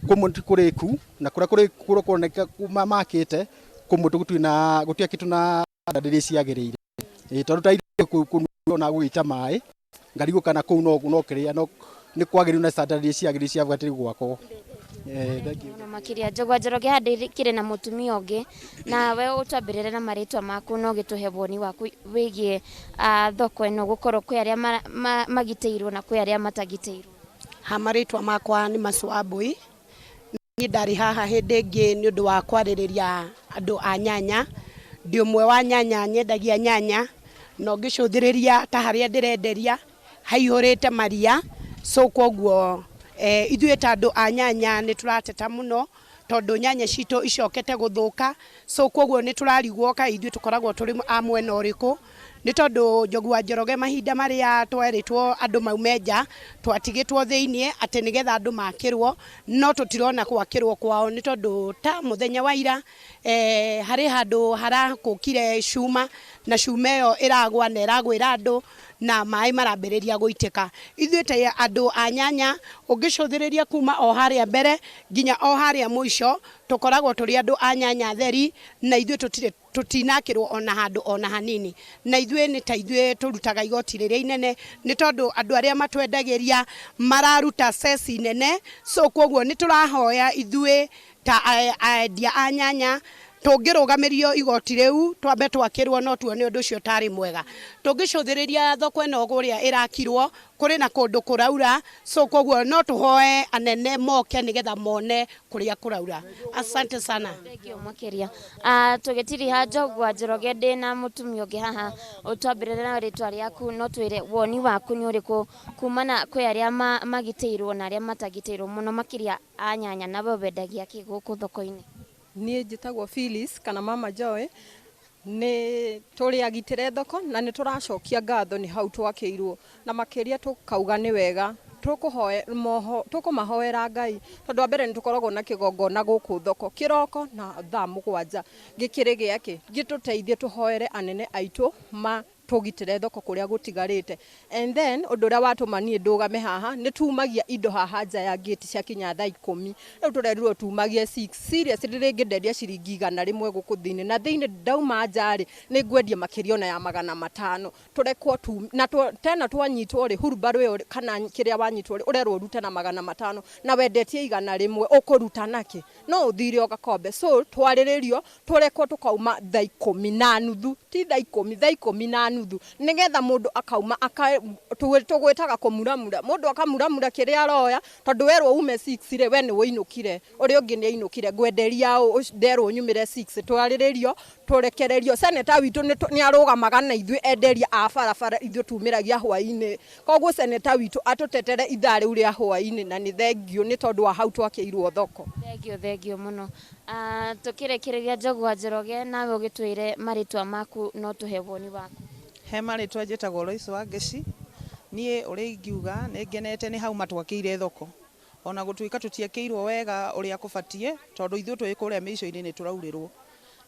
kũmwe ti kũrĩku na kũrĩa kũroneka makĩte kũmwe gũtirĩ na gũtiakĩtwo na standard iria ciagĩrĩire. Tondũ ta ona gũgĩita maĩ ngarigwo kana kũu no no kĩrĩa no nĩ kwagĩrĩirwo na standard iria ciagĩrĩire ciabatiĩ gwakwo. Thank you. Mũno makĩria Njũgũa Njoroge haha ndĩkĩrĩ na mũtumia ũngĩ nawe ũtwambĩrĩre na marĩtwa maku na ũgĩtũhe woni waku wĩgiĩ thoko ĩno gũkorwo kwĩ arĩa magitĩirwo na kwĩ arĩa matagitĩirwo. Ha marĩtwa makwa nĩ Macu Wambui. Niĩ ndarĩ haha hĩndĩ ĩngĩ nĩ ũndũ wa kwarĩrĩria andũ a nyanya. Ndĩ ũmwe wa nyanya, nyendagia nyanya, na ũngĩcũthĩrĩria ta harĩa ndĩrenderia haihũrĩte maria, so kwoguo ithuĩ ta andũ a nyanya nĩ tũrateta mũno tondũ nyanya citũ icokete gũthũka, so kwoguo nĩ tũrarigwo kaĩ ithuĩ tũkoragwo tũrĩ a mwena ũrĩkũ. Nĩ tondũ Njogu wa Njoroge mahinda marĩa twerĩtwo andũ maume nja, twatigĩtwo thĩinĩ atĩ nĩgetha andũ makĩrwo, no tũtirona gwakĩrwo kwao nĩ tondũ ta mũthenya wa ira harĩ handũ harakũkire cuma, na cuma ĩyo ĩragwa na ĩragwĩra andũ na maĩ marambĩrĩria gũitĩka. Ithuĩ ta andũ a nyanya, ũngĩcũthĩrĩria kuma o harĩa mbere nginya o harĩa mũico, tũkoragwo tũrĩ andũ a nyanya theri na ithuĩ tũtirĩ Tũtinakĩrwo o na handũ o na hanini. Na ithuĩ nĩ ta ithuĩ tũrutaga igoti rĩrĩa inene, nĩ tondũ andũ arĩa matwendagĩria mararuta cess nene, so kwoguo nĩ tũrahoya ithuĩ ta endia a nyanya, tũngĩrũgamĩrio igoti rĩu twambe twakĩrwo no tuone ũndũ ũcio tarĩ mwega. Tũngĩcũthĩrĩria thoko ĩno ũrĩa ĩrakirwo, kũrĩ na kũndũ kũraura, so kwoguo no tũhoe anene moke nĩgetha mone kũrĩa kũraura. Asante sana. Thengio makĩria. Tũgĩtiriha Njogua Njoroge ndĩ na mũtumia ũngĩ haha, ũtwambĩrĩre na rĩtwa rĩaku no twĩre woni waku nĩ ũrĩkũ kumana kwĩ arĩa magitĩirwo na arĩa matagitĩirwo mũno makĩria a nyanya na we wendagia kĩ gũkũ thoko-inĩ? Niĩ njĩtagwo Phyllis kana Mama Joy. Nĩ tũrĩ agitĩre thoko na nĩ tũracokia ngatho nĩ hau twakĩirwo na makĩria tũkauga nĩ wega. Tũkũmahoera Ngai tondũ wa mbere nĩ tũkoragwo na kĩgongona gũkũ thoko kĩroko na thaa mũgwanja gĩkĩrĩ gĩakĩ gĩtũteithie tũhoere anene aitũ tũgitĩre thoko kũrĩa gũtigarĩte. And then ũndũ ũrĩa watũma niĩ ndũgame haha, nĩ tumagia indo haha nja ya gate ciakinya thaa ikũmi. Rĩu tũrerirwo tumagie six. Seriously rĩngĩ ndendia ciringi 100 gũkũ thĩinĩ, na thĩinĩ ndauma nja rĩ, nĩ ngwendia makĩria ona ya 500. Tũrekwo tu, na tena twanyitwo rĩ, hurumbarũ ĩyo kana kĩrĩa wanyitwo rĩ, ũrerwo ũrute na 500, na wendetie 100, ũkũruta nakĩ? No ũthire ũgakombe. So twarĩrĩrio, tũrekwo tũkauma thaa 10:30, ti thaa 10, thaa 10. nuthu nĩgetha mũndũ akauma tũgwĩtaga kũmuramura, mũndũ akamuramura kĩrĩa aroya, tondũ werwo ume 6 rĩ, we nĩ wũinũkire, ũrĩa ũngĩ nĩ ainũkire, ngwenderia ũ nderwo nyumĩre 6, twarĩrĩrio tũrekererio. Seneta witũ nĩ arũgamaga na ithuĩ enderia a barabara, ithuĩ tumĩragia hwaĩ-inĩ, koguo seneta witũ atũtetere ithaa rĩu rĩa hwaĩ-inĩ, na nĩ thengiũ nĩ tondũ wa hau twakĩirwo thoko. Thengio, thengio mũno. Tũkĩrĩkĩrĩria Njogu wa Njoroge, nawe ũgĩtwĩre marĩtwa maku no tũhe woni waku. He marĩtwa njĩtagwo Lois Wangeci. Niĩ ũrĩa ingiuga nĩ ngenete nĩ hau matwakĩire thoko, ona gũtuĩka tũtiakĩirwo wega ũrĩa kũbatiĩ, tondũ ithuĩ twĩ kũrĩa mĩico-inĩ nĩ tũraurĩrwo.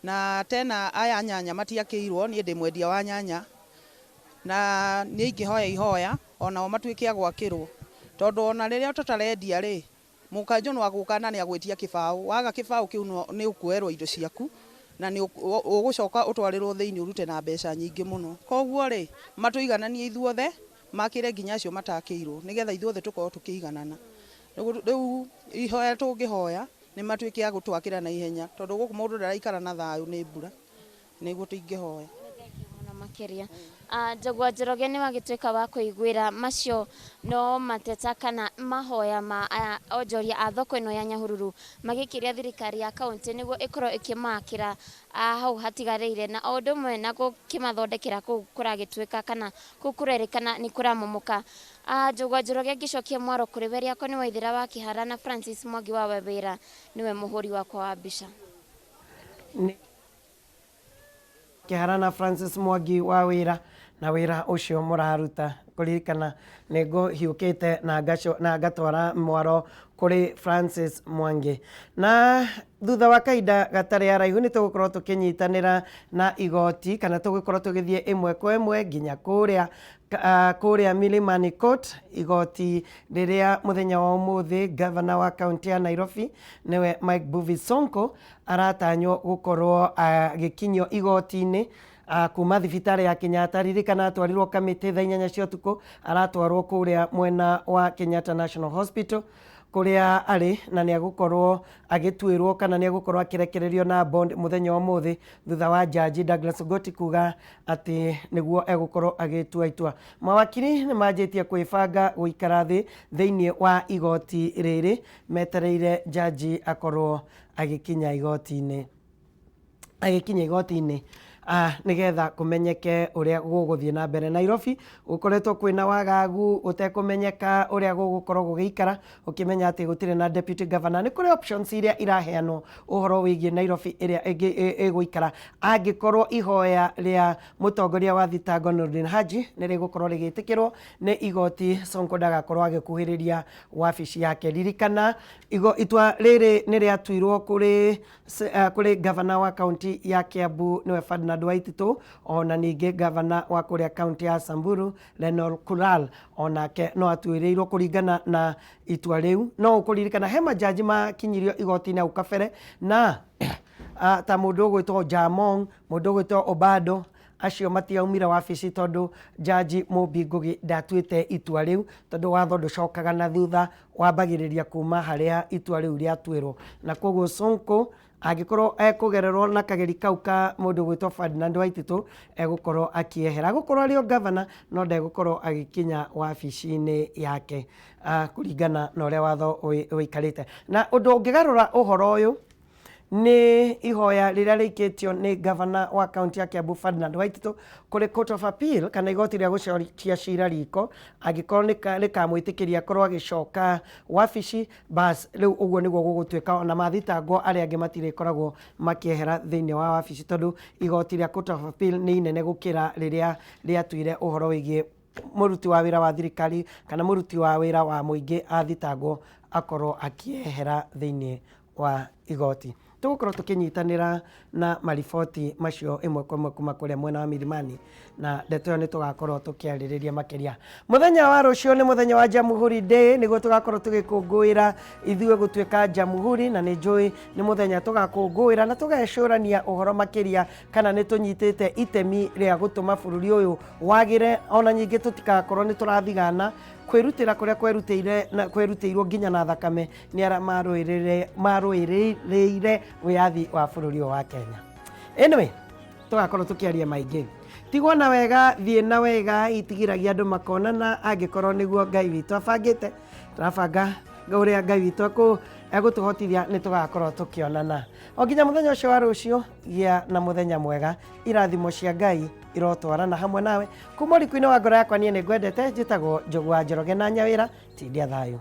Na tena aya nyanya matiakĩirwo, niĩ ndĩ mwendia wa nyanya, na niĩ ingĩhoya ihoya onao matuĩke a gwakĩrwo, tondũ ona rĩrĩa tũtarendia rĩ, mũkanjũ no agũka na nĩ agwĩtia kĩbaũ, waga kĩbaũ kĩu nĩ ũkuoerwo indo ciaku, na nĩ ũgũcoka ũtwarĩrwo thĩinĩ ũrute na mbeca nyingĩ mũno. Koguo rĩ, matũigananie ithuothe, makĩre nginya acio matakĩirwo, nĩgetha ithuothe tũkorwo tũkĩiganana. Rĩu ihoya tũngĩhoya nĩ matuĩke a gũtwakĩra na ihenya, tondũ gũkũ mũndũ ndaraikara na thayũ nĩ mbura, nĩguo tũingĩhoya. Makĩria Njogu wa Njoroge, nĩ wagĩtuĩka wa kũiguĩra macio no mateta kana mahoya ma onjoria a thoko ĩno ya Nyahururu magĩkĩria thirikari ya kaunti nĩguo ĩkorwo ĩkĩmakĩra hau hatigarĩire, na o ũndũ ũmwe na gũkĩmathondekera kũu kũragĩtuĩka kana kũu kũrerĩkana nĩ kũramomoka. Njogu wa Njoroge, ngĩcokia mwaro kũrĩ we, rĩakwa nĩ Waithĩra wa Kĩhara na Francis Mwangi wa Wawĩra nĩwe mũhũri wakwa wa mbica. Kĩhara na Francis Mwangi wa wĩra na wĩra ũcio mũraruta, kũririkana nĩ ngũhiũkĩte na ngatwara mwaro kũrĩ Francis Mwangi. Na thutha wa kahinda gatarĩ araihu nĩ tũgũkorwo tũkĩnyitanĩra na igoti, kana tũgũkorwo tũgĩthiĩ ĩmwe kwa ĩmwe nginya kũrĩa Milimani Court, igoti rĩrĩa mũthenya wa ũmũthĩ gavana wa kaunti ya Nairobi nĩwe Mike Mbuvi Sonko aratanywo gũkorwo agĩkinyio igoti-inĩ kuma thibitarĩ ya Kenyatta. Ririkana atwarirwo kamĩtĩ thaa 8 cia ũtukũ, aratwarwo kũrĩa mwena wa Kenyatta National Hospital kũrĩa arĩ, na nĩ agũkorwo agĩtuĩrwo kana nĩ agũkorwo akĩrekererio na bond mũthenya wa ũmũthĩ thutha wa jaji Douglas Ogoti kuga atĩ nĩguo egũkorwo agĩtua itua. Mawakiri nĩ manjĩtie kwĩbanga gũikara thĩ thĩinĩ wa igoti rĩrĩ metereire jaji akorwo agĩkinya igoti-inĩ nĩgetha kũmenyeke ũrĩa gũgũthiĩ na mbere. Nairobi gũkoretwo kwĩna wagagu ũtekũmenyeka ũrĩa gũgũkorwo gũgĩikara, ũkĩmenya atĩ gũtirĩ na deputy governor. Nĩ kũrĩ options iria iraheanwo ũhoro wĩgiĩ Nairobi ĩrĩa ĩgũikara angĩkorwo ihoya rĩa mũtongoria wa thitango Nurdin Haji nĩ rĩgũkorwo rĩgĩtĩkĩrwo nĩ igoti, Sonko ndagakorwo agĩkuhĩrĩria wabici yake. Ririkana itua rĩrĩ nĩ rĩatuirwo kũrĩ gavana wa kaunti ya Kiambu nĩwe Ferdinand Waititu, ona ningĩ gavana wa kũrĩa kaunti ya Samburu Lenol Kulal onake no atuĩrĩirwo kũringana na itua rĩu. No ũkũririkana he majaji makinyirio igoti-inĩ hau kabere na ta mũndũ ũgwĩtwo Jamong, mũndũ ũgwĩtwo Obado, acio matiaumire wabici tondũ jaji Mumbi Ngugi ndatuĩte itua rĩu, tondũ watho ndũcokaga na thutha, wambagĩrĩria kuma harĩa itua rĩu rĩatuĩrwo. Na koguo Sonko angĩkorwo ekũgererwo na kageri kau ka mũndũ ũgwĩtwo Ferdinand Waititu, egũkorwo akĩehera, agũkorwo arĩ o gavana no ndegũkorwo agĩkinya wabici-inĩ yake kũringana na ũrĩa watho ũikarĩte. Na ũndũ ũngĩgarũra ũhoro ũyũ nĩ ihoya rĩrĩa rĩikĩtio nĩ gavana wa kaunti ya Kiambu Ferdinand Waititu kũrĩ Court of Appeal, kana igoti rĩa gũcokia cira riko, angĩkorwo rĩkamwĩtĩkĩria akorwo agĩcoka wabici, bas rĩu ũguo nĩguo gũgũtuĩka. Ona mathitangwo arĩa angĩ matirĩkoragwo makĩehera thĩinĩ wa wabici, tondũ igoti rĩa Court of Appeal nĩ inene gũkĩra rĩrĩa rĩatuire ũhoro wĩgiĩ mũruti wa wĩra wa thirikari kana mũruti wa wĩra wa mũingĩ athitangwo akorwo akĩehera thĩinĩ wa igoti. Tũgũkorwo tũkĩnyitanĩra na mariboti macio ĩmwe kwa ĩmwe kuma kũrĩa mwena wa Milimani, na ndeto ĩyo nĩ tũgakorwo tũkĩarĩrĩria makĩria. Mũthenya wa rũciũ nĩ mũthenya wa Jamhuri Day, nĩguo tũgakorwo tũgĩkũngũĩra ithuĩ gũtuĩka Jamhuri, na nĩ njũĩ nĩ mũthenya tũgakũngũĩra na tũgecũrania ũhoro makĩria kana nĩ tũnyitĩte itemi rĩa gũtũma bũrũri ũyũ wagĩre, ona nyingĩ tũtigakorwo nĩ tũrathigana kwĩrutĩra kũrĩa kwerutĩirwo nginya na thakame nĩ arĩa marũĩrĩire wĩyathi wa bũrũri ũyũ wa Kenya. Anyway, tũgakorwo tũkĩaria maingĩ. Tigwo na wega thiĩ na wega itigiragia andũ makonana angĩkorwo nĩguo Ngai witũ abangĩte. Tũrabanga ũrĩa Ngai witũ egũtũhotithia nĩ tũgakorwo tũkĩonana. O nginya mũthenya ũcio wa rũciũ, gĩa na mũthenya mwega. Irathimo cia Ngai irotwarana hamwe nawe. Kuma ũriku-inĩ wa ngoro yakwa niĩ nĩ ngwendete, njĩtagwo Njogu wa Njoroge na Nyawĩra, tindia thayũ.